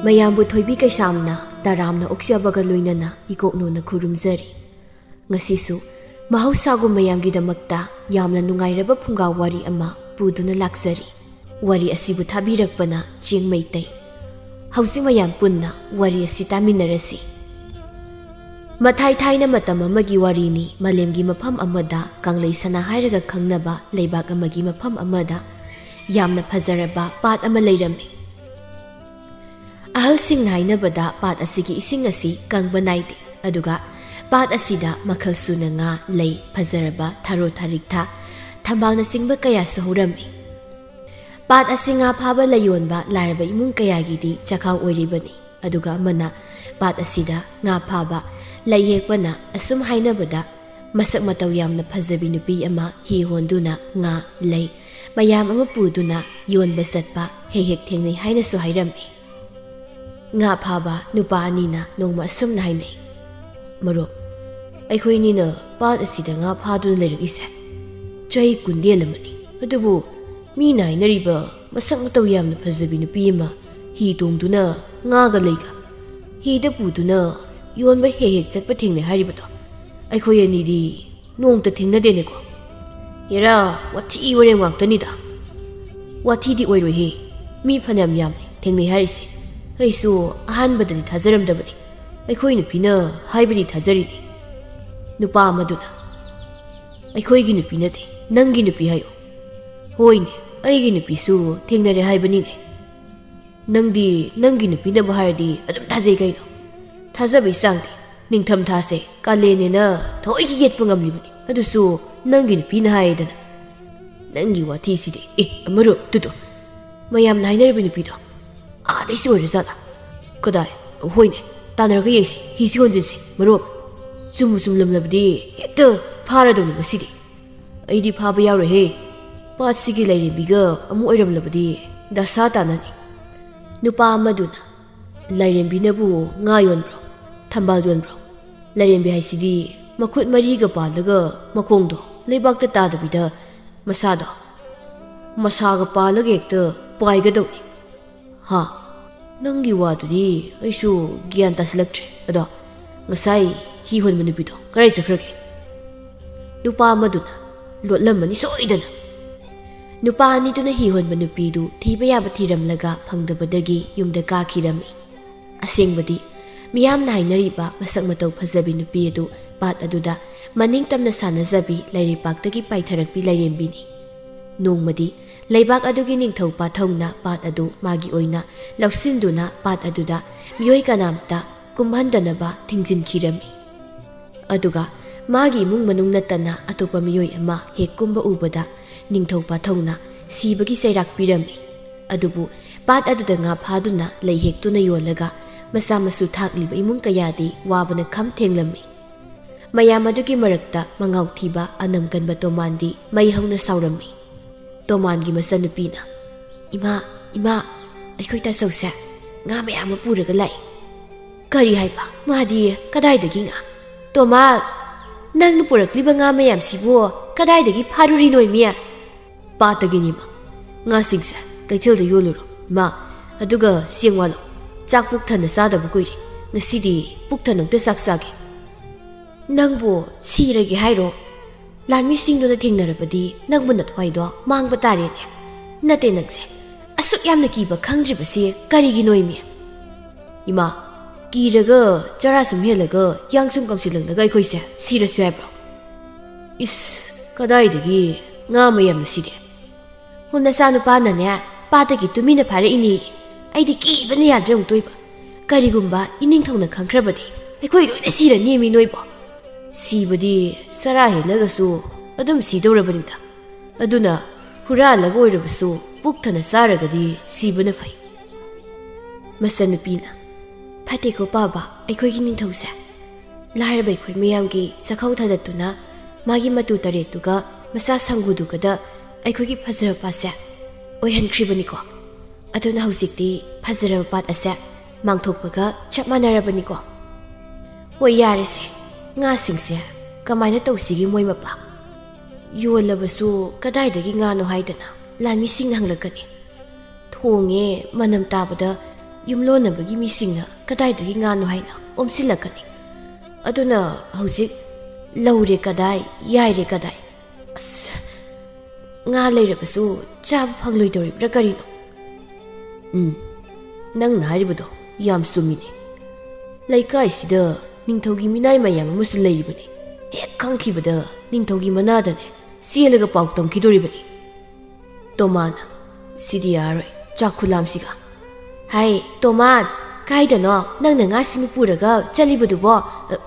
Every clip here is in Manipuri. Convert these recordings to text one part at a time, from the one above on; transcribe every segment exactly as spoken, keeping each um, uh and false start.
ꯃꯌꯥꯝꯕꯨ ꯊꯣꯏꯕꯤ ꯀꯩꯁꯥꯝꯅ ꯇꯔꯥꯝꯅ ꯑꯣꯛꯆꯕꯒ ꯂꯣꯏꯅꯅ ꯏꯀꯣꯛꯅꯣꯅ ꯈꯨꯔꯨꯝꯖꯔꯤ꯫ ꯉꯁꯤꯁꯨ ꯃꯍꯧꯁꯥꯒꯨꯝ ꯃꯌꯥꯝꯒꯤꯗꯃꯛꯇ ꯌꯥꯝꯅ ꯅꯨꯡꯉꯥꯏꯔꯕ ꯐꯨꯡꯒꯥ ꯋꯥꯔꯤ ꯑꯃ ꯄꯨꯗꯨꯅ ꯂꯥꯛꯆꯔꯤ꯫ ꯋꯥꯔꯤ ꯑꯁꯤꯕꯨ ꯊꯥꯕꯤꯔꯛꯄꯅ ꯆꯤꯡ ꯃꯩꯇꯩ꯫ ꯍꯧꯖꯤꯛ ꯃꯌꯥꯝ ꯄꯨꯟꯅ ꯋꯥꯔꯤ ꯑꯁꯤ ꯇꯥꯃꯤꯟꯅꯔꯁꯤ꯫ ꯃꯊꯥꯏ ꯊꯥꯏꯅ ꯃꯇꯝ ꯑꯃꯒꯤ ꯋꯥꯔꯤꯅꯤ꯫ ꯃꯥꯂꯦꯝꯒꯤ ꯃꯐꯝ ꯑꯃꯗ, ꯀꯪꯂꯩ ꯁꯅꯥ ꯍꯥꯏꯔꯒ ꯈꯪꯅꯕ ꯂꯩꯕꯥꯛ ꯑꯃꯒꯤ ꯃꯐꯝ ꯑꯃꯗ ꯌꯥꯝꯅ ꯐꯖꯔꯕ ꯄꯥꯠ ꯑꯃ ꯂꯩꯔꯝꯃꯤ꯫ ꯑꯍꯜꯁꯤꯡꯅ ꯍꯥꯏꯅꯕꯗ ꯄꯥꯠ ꯑꯁꯤꯒꯤ ꯏꯁꯤꯡ ꯑꯁꯤ ꯀꯪꯕ ꯅꯥꯏꯗꯦ, ꯑꯗꯨꯒ ꯄꯥꯠ ꯑꯁꯤꯗ ꯃꯈꯜ ꯁꯨꯅ ꯉꯥ, ꯂꯩ, ꯐꯖꯔꯕ ꯊꯔꯣ ꯊꯔꯤꯛꯊ, ꯊꯝꯕꯥꯜꯅꯆꯤꯡꯕ ꯀꯌꯥꯁꯨ ꯍꯧꯔꯝꯃꯤ꯫ ꯄꯥꯠ ꯑꯁꯤ ꯉꯥ ꯐꯥꯕ ꯂꯩꯌꯣꯟꯕ ꯂꯥꯏꯔꯕ ꯏꯃꯨꯡ ꯀꯌꯥꯒꯤꯗꯤ ꯆꯥꯛꯈꯥꯎ ꯑꯣꯏꯔꯤꯕꯅꯤ꯫ ꯑꯗꯨꯒ ꯑꯃꯅ ꯄꯥꯠ ꯑꯁꯤꯗ ꯉꯥ ꯐꯥꯕ ꯂꯩ ꯍꯦꯛꯄꯅ ꯑꯁꯨꯝ ꯍꯥꯏꯅꯕꯗ, ꯃꯁꯛ ꯃꯇꯧ ꯌꯥꯝꯅ ꯐꯖꯕꯤ ꯅꯨꯄꯤ ꯑꯃ ꯍꯤ ꯍꯣꯟꯗꯨꯅ ꯉꯥ, ꯂꯩ ꯃꯌꯥꯝ ꯑꯃ ꯄꯨꯗꯨꯅ ꯌꯣꯟꯕ ꯆꯠꯄ ꯍꯦꯛ ꯍꯦꯛ ꯊꯦꯡꯅꯩ ꯍꯥꯏꯅꯁꯨ ꯍꯥꯏꯔꯝꯃꯤ꯫ ꯉꯥ ꯐꯥꯕ ꯅꯨꯄꯥ ꯑꯅꯤꯅ ꯅꯣꯡꯃ ꯑꯁꯨꯝꯅ ꯍꯥꯏꯅꯩ, "ꯃꯔꯨꯞ, ꯑꯩꯈꯣꯏ ꯑꯅꯤꯅ ꯄꯥꯠ ꯑꯁꯤꯗ ꯉꯥ ꯐꯥꯗꯨꯅ ꯂꯩꯔꯛꯏꯁꯦ ꯆꯍꯤ ꯀꯨꯟ ꯍꯦꯜꯂꯝꯃꯅꯤ꯫ ꯑꯗꯨꯕꯨ ꯃꯤꯅ ꯍꯥꯏꯅꯔꯤꯕ ꯃꯁꯛ ꯃꯇꯧ ꯌꯥꯝꯅ ꯐꯖꯕꯤ ꯅꯨꯄꯤ ꯑꯃ ꯍꯤ ꯇꯣꯡꯗꯨꯅ ꯉꯥꯒ ꯂꯩꯒ ꯍꯤꯗ ꯄꯨꯗꯨꯅ ꯌꯣꯟꯕ ꯍꯦꯛ ꯍꯦꯛ ꯆꯠꯄ ꯊꯦꯡꯅꯩ ꯍꯥꯏꯔꯤꯕꯗꯣ ꯑꯩꯈꯣꯏ ꯑꯅꯤꯗꯤ ꯅꯣꯡꯇ ꯊꯦꯡꯅꯗꯦꯅꯦꯀꯣ?" "ꯍꯦꯔꯥ, ꯋꯥꯊꯤ ꯋꯥꯔꯦꯝ ꯉꯥꯛꯇꯅꯤꯗ꯫ ꯋꯥꯊꯤꯗꯤ ꯑꯣꯏꯔꯣꯏꯍꯦ, ꯃꯤ ꯐꯅꯌꯥꯝ ꯌꯥꯝꯃꯦ ꯊꯦꯡꯅꯩ ꯍꯥꯏꯔꯤꯁꯦ꯫ ꯑꯩꯁꯨ ꯑꯍꯥꯟꯕꯗꯗꯤ ꯊꯥꯖꯔꯝꯗꯕꯅꯤ꯫ ꯑꯩꯈꯣꯏ ꯅꯨꯄꯤꯅ ꯍꯥꯏꯕꯗꯤ ꯊꯥꯖꯔꯤꯅꯤ꯫" ꯅꯨꯄꯥ ꯑꯃꯗꯨꯅ, "ꯑꯩꯈꯣꯏꯒꯤ ꯅꯨꯄꯤ ꯅꯠꯇꯦ, ꯅꯪꯒꯤ ꯅꯨꯄꯤ ꯍꯥꯏꯌꯨ꯫" "ꯍꯣꯏꯅꯦ, ꯑꯩꯒꯤ ꯅꯨꯄꯤꯁꯨ ꯊꯦꯡꯅꯔꯦ ꯍꯥꯏꯕꯅꯤꯅꯦ꯫" "ꯅꯪꯗꯤ ꯅꯪꯒꯤ ꯅꯨꯄꯤꯅꯕꯨ ꯍꯥꯏꯔꯗꯤ ꯑꯗꯨꯝ ꯊꯥꯖꯩ ꯀꯩꯅꯣ?" "ꯊꯥꯖꯕꯒꯤ ꯆꯥꯡꯗꯤ ꯅꯤꯡꯊꯝ ꯊꯥꯁꯦ ꯀꯥꯂꯦꯟꯅꯦꯅ ꯊꯑꯣꯏꯒꯤ ꯌꯦꯠꯄ ꯉꯝꯂꯤꯕꯅꯤ, ꯑꯗꯨꯁꯨ ꯅꯪꯒꯤ ꯅꯨꯄꯤꯅ ꯍꯥꯏꯗꯅ꯫" "ꯅꯪꯒꯤ ꯋꯥꯊꯤꯁꯤꯗꯤ꯫ ꯑꯦ, ꯑꯃꯔꯣꯝ ꯇꯨꯗꯣ, ꯃꯌꯥꯝꯅ ꯍꯥꯏꯅꯔꯤꯕ ꯅꯨꯄꯤꯗꯣ ꯑꯥꯗꯩꯁꯨ ꯑꯣꯏꯔꯖꯥꯠꯂꯥ?" "ꯀꯗꯥꯏ? ꯍꯣꯏꯅꯦ, ꯇꯥꯟꯅꯔꯒ ꯌꯦꯡꯁꯤ, ꯍꯤꯁꯤ ꯍꯣꯟꯖꯤꯟꯁꯤ ꯃꯔꯨꯞ꯫ ꯆꯨꯝꯕꯨ ꯆꯨꯝꯂꯝꯂꯕꯗꯤ ꯍꯦꯛꯇ ꯐꯥꯔꯗꯧꯅꯤ ꯉꯁꯤꯗꯤ꯫" "ꯑꯩꯗꯤ ꯐꯥꯕ ꯌꯥꯎꯔꯣꯏꯍꯦ꯫ ꯄꯥꯠꯁꯤꯒꯤ ꯂꯥꯏꯔꯦꯝꯕꯤꯒ ꯑꯃꯨꯛ ꯑꯣꯏꯔꯝꯂꯕꯗꯤ ꯗꯁꯥ ꯇꯥꯅꯅꯤ꯫" ꯅꯨꯄꯥ ꯑꯃꯗꯨꯅ, "ꯂꯥꯏꯔꯦꯝꯕꯤꯅꯕꯨ ꯉꯥ ꯌꯣꯟꯕ꯭ꯔꯣ? ꯊꯝꯕꯥꯜ ꯌꯣꯟꯕ꯭ꯔꯣ? ꯂꯥꯏꯔꯦꯝꯕꯤ ꯍꯥꯏꯁꯤꯗꯤ ꯃꯈꯨꯠ ꯃꯔꯤꯒ ꯄꯥꯜꯂꯒ ꯃꯈꯣꯡꯗꯣ ꯂꯩꯕꯥꯛꯇ ꯇꯥꯗꯕꯤꯗ ꯃꯁꯥꯗꯣ ꯃꯁꯥꯒ ꯄꯥꯜꯂꯒ ꯍꯦꯛꯇ ꯄꯥꯏꯒꯗꯧꯅꯤ꯫ ꯍꯥ? ꯅꯪꯒꯤ ꯋꯥꯗꯨꯗꯤ ꯑꯩꯁꯨ ꯒ꯭ꯌꯥꯟ ꯇꯥꯁꯤꯜꯂꯛꯇ꯭ꯔꯦ꯫ ꯑꯗꯣ ꯉꯁꯥꯏ ꯍꯤ ꯍꯣꯟꯕ ꯅꯨꯄꯤꯗꯣ ꯀꯗꯥꯏ ꯆꯠꯈ꯭ꯔꯒꯦ? ꯅꯨꯄꯥ ꯑꯃꯗꯨꯅ ꯂꯣꯠꯂꯝꯃꯅꯤ ꯁꯣꯏꯗꯅ꯫ ꯅꯨꯄꯥ ꯑꯅꯤꯗꯨꯅ ꯍꯤ ꯍꯣꯟꯕ ꯅꯨꯄꯤꯗꯨ ꯊꯤꯕ ꯌꯥꯕ ꯊꯤꯔꯝꯂꯒ ꯐꯪꯗꯕꯗꯒꯤ ꯌꯨꯝꯗ ꯀꯥꯈꯤꯔꯝꯃꯤ꯫ ꯑꯁꯦꯡꯕꯗꯤ ꯃꯤꯌꯥꯝꯅ ꯍꯥꯏꯅꯔꯤꯕ ꯃꯁꯛ ꯃꯇꯧ ꯐꯖꯕꯤ ꯅꯨꯄꯤ ꯑꯗꯨ ꯄꯥꯠ ꯑꯗꯨꯗ ꯃꯅꯤꯡ ꯇꯝꯅ ꯁꯥꯟꯅꯖꯕꯤ ꯂꯥꯏꯔꯩꯄꯥꯛꯇꯒꯤ ꯄꯥꯏꯊꯔꯛꯄꯤ ꯂꯥꯏꯔꯦꯝꯕꯤꯅꯤ꯫ ꯅꯣꯡꯃꯗꯤ ꯂꯩꯕꯥꯛ ꯑꯗꯨꯒꯤ ꯅꯤꯡꯊꯧ ꯄꯥꯊꯧꯅ ꯄꯥꯠ ꯑꯗꯨ ꯃꯥꯒꯤ ꯑꯣꯏꯅ ꯂꯧꯁꯤꯟꯗꯨꯅ ꯄꯥꯠ ꯑꯗꯨꯗ ꯃꯤꯑꯣꯏ ꯀꯅꯥꯝꯇ ꯀꯨꯝꯍꯟꯗꯅꯕ ꯊꯤꯡꯖꯤꯟꯈꯤꯔꯝꯃꯤ꯫ ꯑꯗꯨꯒ ꯃꯥꯒꯤ ꯏꯃꯨꯡ ꯃꯅꯨꯡ ꯅꯠꯇꯅ ꯑꯇꯣꯞꯄ ꯃꯤꯑꯣꯏ ꯑꯃ ꯍꯦꯛ ꯀꯨꯝꯕ ꯎꯕꯗ ꯅꯤꯡꯊꯧ ꯄꯥꯊꯧꯅ ꯁꯤꯕꯒꯤ ꯆꯩꯔꯥꯛ ꯄꯤꯔꯝꯃꯤ꯫ ꯑꯗꯨꯕꯨ ꯄꯥꯠ ꯑꯗꯨꯗ ꯉꯥ ꯐꯥꯗꯨꯅ ꯂꯩ ꯍꯦꯛꯇꯨꯅ ꯌꯣꯜꯂꯒ ꯃꯆꯥ ꯃꯁꯨ ꯊꯥꯛꯂꯤꯕ ꯏꯃꯨꯡ ꯀꯌꯥꯗꯤ ꯋꯥꯕꯅ ꯈꯝ ꯊꯦꯡꯂꯝꯃꯤ꯫ ꯃꯌꯥꯝ ꯑꯗꯨꯒꯤ ꯃꯔꯛꯇ ꯃꯉꯥꯎ ꯊꯤꯕ ꯑꯅꯝ ꯀꯟꯕ ꯇꯣꯃꯥꯟꯗꯤ ꯃꯩ ꯍꯧꯅ ꯁꯥꯎꯔꯝꯃꯤ꯫ ꯇꯣꯃꯥꯟꯒꯤ ꯃꯆꯟꯅꯨꯄꯤꯅ, "ꯏꯃꯥ, ꯏꯃꯥ, ꯑꯩꯈꯣꯏ ꯇꯥꯆꯧꯁꯦ ꯉꯥ ꯃꯌꯥꯝ ꯑꯃ ꯄꯨꯔꯒ ꯂꯥꯛꯏ꯫" "ꯀꯔꯤ ꯍꯥꯏꯕ? ꯃꯥꯗꯤ ꯀꯗꯥꯏꯗꯒꯤ ꯉꯥ? ꯇꯣꯃꯥꯟ, ꯅꯪꯅ ꯄꯨꯔꯛꯂꯤꯕ ꯉꯥ ꯃꯌꯥꯝꯁꯤꯕꯨ ꯀꯗꯥꯏꯗꯒꯤ ꯐꯥꯔꯨꯔꯤꯅꯣ, ꯏꯃꯤ?" "ꯄꯥꯠꯇꯒꯤꯅꯤ, ꯏꯃꯥ꯫ ꯉꯥꯁꯤꯡꯁꯦ ꯀꯩꯊꯦꯜꯗ ꯌꯣꯜꯂꯨꯔꯣ, ꯏꯃꯥ꯫ ꯑꯗꯨꯒ ꯆꯦꯡ ꯋꯥꯠꯂꯣ꯫ ꯆꯥꯛ ꯄꯨꯛ ꯊꯟꯅ ꯆꯥꯗꯕ ꯀꯨꯏꯔꯦ꯫ ꯉꯁꯤꯗꯤ ꯄꯨꯛ ꯊꯟꯅ ꯑꯝꯇ ꯆꯥꯛ ꯆꯥꯒꯦ꯫" "ꯅꯪꯕꯨ ꯁꯤꯔꯒꯦ ꯍꯥꯏꯔꯣ? ꯂꯥꯟꯃꯤꯁꯤꯡꯗꯨꯅ ꯊꯦꯡꯅꯔꯕꯗꯤ ꯅꯪꯕꯨ ꯅꯊ꯭ꯋꯥꯏꯗꯣ ꯃꯥꯡꯕ ꯇꯥꯔꯦꯅꯦ꯫ ꯅꯠꯇꯦ, ꯅꯪꯁꯦ ꯑꯁꯨꯛ ꯌꯥꯝꯅ ꯀꯤꯕ ꯈꯪꯗ꯭ꯔꯤꯕꯁꯤ ꯀꯔꯤꯒꯤꯅꯣ, ꯏꯃꯤ?" "ꯏꯃꯥ, ꯀꯤꯔꯒ ꯆꯔꯥ ꯁꯨꯝ ꯍꯦꯜꯂꯒ ꯌꯥꯡ ꯁꯨꯝ ꯀꯪꯁꯤꯜꯂꯛꯂꯒ ꯑꯩꯈꯣꯏꯁꯦ ꯁꯤꯔꯁꯨ ꯍꯥꯏꯕ꯭ꯔꯣ?" "ꯏꯁ, ꯀꯗꯥꯏꯗꯒꯤ ꯉꯥ ꯃꯌꯥꯝꯅꯣ ꯁꯤꯗꯤ?" "ꯍꯣ, ꯅꯆꯥꯅꯨꯄꯥꯅꯅꯦ ꯄꯥꯠꯇꯒꯤ ꯇꯨꯃꯤꯟꯅ ꯐꯥꯔꯛꯏꯅꯦ꯫ ꯑꯩꯗꯤ ꯀꯤꯕꯅ ꯌꯥꯗ꯭ꯔꯦ ꯑꯃꯨꯛꯇꯣꯏꯕ꯫ ꯀꯔꯤꯒꯨꯝꯕ ꯏꯅꯤꯡꯊꯧꯅ ꯈꯪꯈ꯭ꯔꯕꯗꯤ ꯑꯩꯈꯣꯏ ꯂꯣꯏꯅ ꯁꯤꯔꯅꯦꯃꯤ ꯅꯣꯏꯕꯣ꯫ ꯁꯤꯕꯗꯤ ꯆꯔꯥ ꯍꯦꯜꯂꯒꯁꯨ ꯑꯗꯨꯝ ꯁꯤꯗꯧꯔꯕꯅꯤꯗ꯫ ꯑꯗꯨꯅ ꯍꯨꯔꯥꯜꯂꯒ ꯑꯣꯏꯔꯕꯁꯨ ꯄꯨꯛ ꯊꯟꯅ ꯆꯥꯔꯒꯗꯤ ꯁꯤꯕꯅ ꯐꯩ꯫" ꯃꯆꯟꯅꯨꯄꯤꯅ, "ꯐꯠꯇꯦꯀꯣ ꯄꯥꯕ, ꯑꯩꯈꯣꯏꯒꯤ ꯅꯤꯡꯊꯧꯁꯦ꯫ ꯂꯥꯏꯔꯕ ꯑꯩꯈꯣꯏ ꯃꯌꯥꯝꯒꯤ ꯆꯥꯛꯈꯧ ꯊꯥꯗꯠꯇꯨꯅ ꯃꯥꯒꯤ ꯃꯇꯨ ꯇꯔꯦꯠꯇꯨꯒ ꯃꯆꯥ ꯁꯪꯒꯨꯗꯨꯒꯗ ꯑꯩꯈꯣꯏꯒꯤ ꯐꯖꯔꯕ ꯄꯥꯠꯁꯦ ꯑꯣꯏꯍꯟꯈ꯭ꯔꯤꯕꯅꯤꯀꯣ꯫ ꯑꯗꯨꯅ ꯍꯧꯖꯤꯛꯇꯤ ꯐꯖꯔꯕ ꯄꯥꯠ ꯑꯁꯦ ꯃꯥꯡꯊꯣꯛꯄꯒ ꯆꯞ ꯃꯥꯟꯅꯔꯕꯅꯤꯀꯣ꯫ ꯍꯣꯏ, ꯌꯥꯔꯦꯁꯦ, ꯉꯥꯁꯤꯡꯁꯦ ꯀꯃꯥꯏꯅ ꯇꯧꯁꯤꯒꯦ ꯃꯣꯏ ꯃꯄꯥ? ꯌꯣꯜꯂꯕꯁꯨ ꯀꯗꯥꯏꯗꯒꯤ ꯉꯥꯅꯣ ꯍꯥꯏꯗꯅ ꯂꯥꯟꯃꯤꯁꯤꯡꯅ ꯍꯪꯂꯛꯀꯅꯤ꯫ ꯊꯣꯡꯉꯦ ꯃꯅꯝ ꯇꯥꯕꯗ ꯌꯨꯝꯂꯣꯟꯅꯕꯒꯤ ꯃꯤꯁꯤꯡꯅ ꯀꯗꯥꯏꯗꯒꯤ ꯉꯥꯅꯣ ꯍꯥꯏꯅ ꯑꯣꯝꯁꯤꯜꯂꯛꯀꯅꯤ꯫ ꯑꯗꯨꯅ ꯍꯧꯖꯤꯛ ꯂꯧꯔꯦ ꯀꯗꯥꯏ, ꯌꯥꯏꯔꯦ ꯀꯗꯥꯏ? ꯑꯁ, ꯉꯥ ꯂꯩꯔꯕꯁꯨ ꯆꯥꯕ ꯐꯪꯂꯣꯏꯗꯧꯔꯤꯕ꯭ꯔꯥ ꯀꯔꯤꯅꯣ? ꯎꯝ, ꯅꯪꯅ ꯍꯥꯏꯔꯤꯕꯗꯣ ꯌꯥꯝ ꯆꯨꯝꯃꯤꯅꯦ꯫ ꯂꯩꯀꯥꯏꯁꯤꯗ ꯅꯤꯡꯊꯧꯒꯤ ꯃꯤꯅꯥꯏ ꯃꯌꯥꯝ ꯑꯃꯁꯨ ꯂꯩꯔꯤꯕꯅꯤ꯫ ꯍꯦꯛ ꯈꯪꯈꯤꯕꯗ ꯅꯤꯡꯊꯧꯒꯤ ꯃꯅꯥꯗꯅꯦ ꯆꯦꯜꯂꯒ ꯄꯥꯎ ꯇꯝꯈꯤꯗꯣꯔꯤꯕꯅꯤ꯫ ꯇꯣꯃꯥꯅ, "ꯁꯤꯗꯤ ꯌꯥꯔꯣꯏ, ꯆꯥꯛ ꯈꯨꯂꯥꯝꯁꯤꯒ꯫" "ꯍꯥꯏ, ꯇꯣꯃꯥꯟ, ꯀꯥꯏꯗꯅꯣ ꯅꯪꯅ ꯉꯥꯁꯤꯡ ꯄꯨꯔꯒ ꯆꯠꯂꯤꯕꯗꯨꯕꯣ?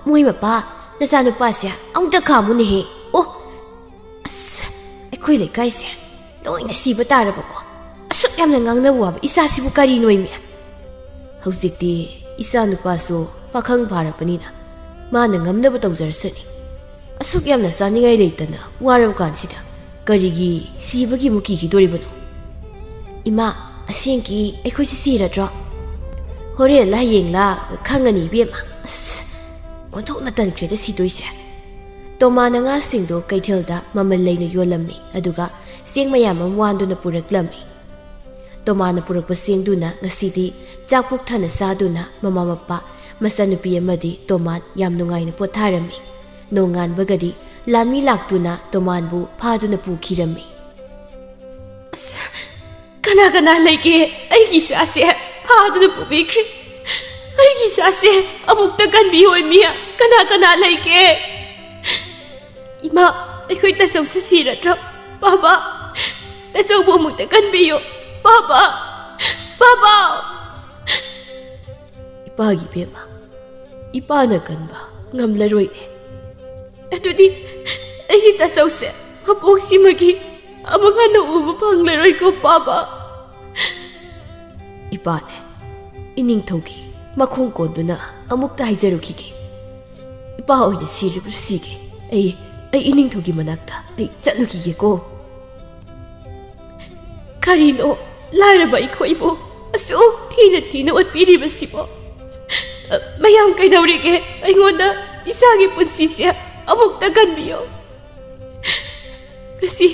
ꯃꯣꯏ ꯃꯄꯥ, ꯅꯆꯥꯅꯨꯄꯥꯁꯦ ꯑꯃꯨꯛꯇ ꯈꯥꯝꯃꯨꯅꯦꯍꯦ꯫ ꯑꯣ, ꯑꯁ, ꯑꯩꯈꯣꯏ ꯂꯩꯀꯥꯏꯁꯦ ꯂꯣꯏꯅ ꯁꯤꯕ ꯇꯥꯔꯕꯀꯣ꯫ ꯑꯁꯨꯛ ꯌꯥꯝꯅ ꯉꯥꯡꯅꯕ ꯋꯥꯕ ꯏꯆꯥꯁꯤꯕꯨ ꯀꯔꯤꯅꯣꯏꯃꯤ?" ꯍꯧꯖꯤꯛꯇꯤ ꯏꯆꯥꯅꯨꯄꯥꯁꯨ ꯄꯥꯈꯪ ꯐꯥꯔꯕꯅꯤꯅ ꯃꯥꯅ ꯉꯝꯅꯕ ꯇꯧꯖꯔꯁꯅꯤ꯫ ꯑꯁꯨꯛ ꯌꯥꯝꯅ ꯆꯥꯅꯤꯡꯉꯥꯏ ꯂꯩꯇꯅ ꯋꯥꯔꯕ ꯀꯥꯟꯁꯤꯗ ꯀꯔꯤꯒꯤ ꯁꯤꯕꯒꯤ ꯑꯃꯨꯛ ꯀꯤꯈꯤꯗꯣꯔꯤꯕꯅꯣ? "ꯏꯃꯥ, ꯑꯁꯦꯡꯀꯤ ꯑꯩꯈꯣꯏꯁꯤ ꯁꯤꯔꯗ꯭ꯔꯣ?" "ꯍꯣꯔꯦꯟꯂ ꯍꯌꯦꯡꯂ ꯈꯪꯉꯅꯤ ꯏꯕꯦꯝꯃ꯫ ꯑꯁ, ꯑꯣꯟꯊꯣꯛꯅ ꯇꯟꯈ꯭ꯔꯦꯗ ꯁꯤꯗꯣꯏꯁꯦ꯫" ꯇꯣꯃꯥꯅ ꯉꯥꯁꯤꯡꯗꯣ ꯀꯩꯊꯦꯜꯗ ꯃꯃꯜ ꯂꯩꯅ ꯌꯣꯜꯂꯝꯃꯤ, ꯑꯗꯨꯒ ꯆꯦꯡ ꯃꯌꯥꯝ ꯑꯃ ꯋꯥꯟꯗꯨꯅ ꯄꯨꯔꯛꯂꯝꯃꯤ꯫ ꯇꯣꯃꯥꯅ ꯄꯨꯔꯛꯄ ꯆꯦꯡꯗꯨꯅ ꯉꯁꯤꯗꯤ ꯆꯥꯛ ꯄꯨꯛ ꯊꯟꯅ ꯆꯥꯗꯨꯅ ꯃꯃꯥ ꯃꯄꯥ, ꯃꯆꯥꯅꯨꯄꯤ ꯑꯃꯗꯤ ꯇꯣꯃꯥꯟ ꯌꯥꯝ ꯅꯨꯡꯉꯥꯏꯅ ꯄꯣꯊꯥꯔꯝꯃꯤ꯫ ꯅꯣꯡꯉꯥꯟꯕꯒꯗꯤ ꯂꯥꯟꯃꯤ ꯂꯥꯛꯇꯨꯅ ꯇꯣꯃꯥꯟꯕꯨ ꯐꯥꯗꯨꯅ ꯄꯨꯈꯤꯔꯝꯃꯤ꯫ "ꯑꯁ, ꯀꯅꯥ ꯀꯅꯥ ꯂꯩꯒꯦ? ꯑꯩꯒꯤ ꯏꯆꯥꯁꯦ ꯐꯥꯗꯨꯅ ꯄꯨꯕꯤꯈ꯭ꯔꯦ꯫ ꯑꯩꯒꯤ ꯏꯆꯥꯁꯦ ꯑꯃꯨꯛꯇ ꯀꯟꯕꯤꯌꯣ ꯏꯃꯤ꯫ ꯀꯅꯥ ꯀꯅꯥ ꯂꯩꯒꯦ? ꯏꯃꯥ, ꯑꯩꯈꯣꯏ ꯇꯥꯆꯧꯁꯤ ꯁꯤꯔꯗ꯭ꯔꯣ? ꯕꯥꯕꯥ, ꯇꯥꯆꯧꯕꯨ ꯑꯃꯨꯛꯇ ꯀꯟꯕꯤꯌꯨ꯫ ꯕꯥꯕꯥ, ꯕꯥꯕꯥ!" "ꯏꯄꯥꯒꯤ ꯏꯕꯦꯝꯃ, ꯏꯄꯥꯅ ꯀꯟꯕ ꯉꯝꯂꯔꯣꯏꯅꯦ꯫" "ꯑꯗꯨꯗꯤ ꯑꯩꯒꯤ ꯇꯥꯆꯧꯁꯦ ꯃꯄꯣꯛꯁꯤꯃꯒꯤ ꯑꯃꯨꯛ ꯍꯟꯅ ꯎꯕ ꯐꯪꯂꯔꯣꯏꯀꯣ, ꯕꯥꯕꯥ?" "ꯏꯄꯥꯅꯦ, ꯏꯅꯤꯡꯊꯧꯒꯤ ꯃꯈꯣꯡ ꯀꯣꯟꯗꯨꯅ ꯑꯃꯨꯛꯇ ꯍꯥꯏꯖꯔꯨꯈꯤꯒꯦ꯫ ꯏꯄꯥ ꯑꯣꯏꯅ ꯁꯤꯔꯕꯁꯨ ꯁꯤꯒꯦ꯫ ꯑꯩ, ꯑꯩ ꯏꯅꯤꯡꯊꯧꯒꯤ ꯃꯅꯥꯛꯇ ꯑꯩ ꯆꯠꯂꯨꯈꯤꯒꯦꯀꯣ꯫" "ꯀꯔꯤꯅꯣ ꯂꯥꯏꯔꯕ ꯑꯩꯈꯣꯏꯕꯨ ꯑꯁꯨꯛ ꯊꯤꯅ ꯊꯤꯅ ꯑꯣꯠꯄꯤꯔꯤꯕꯁꯤꯕꯣ? ꯃꯌꯥꯝ ꯀꯩꯗꯧꯔꯤꯒꯦ? ꯑꯩꯉꯣꯟꯗ ꯏꯆꯥꯒꯤ ꯄꯨꯟꯁꯤꯁꯦ ꯑꯃꯨꯛꯇ ꯀꯟꯕꯤꯌꯣ꯫ ꯉꯁꯤ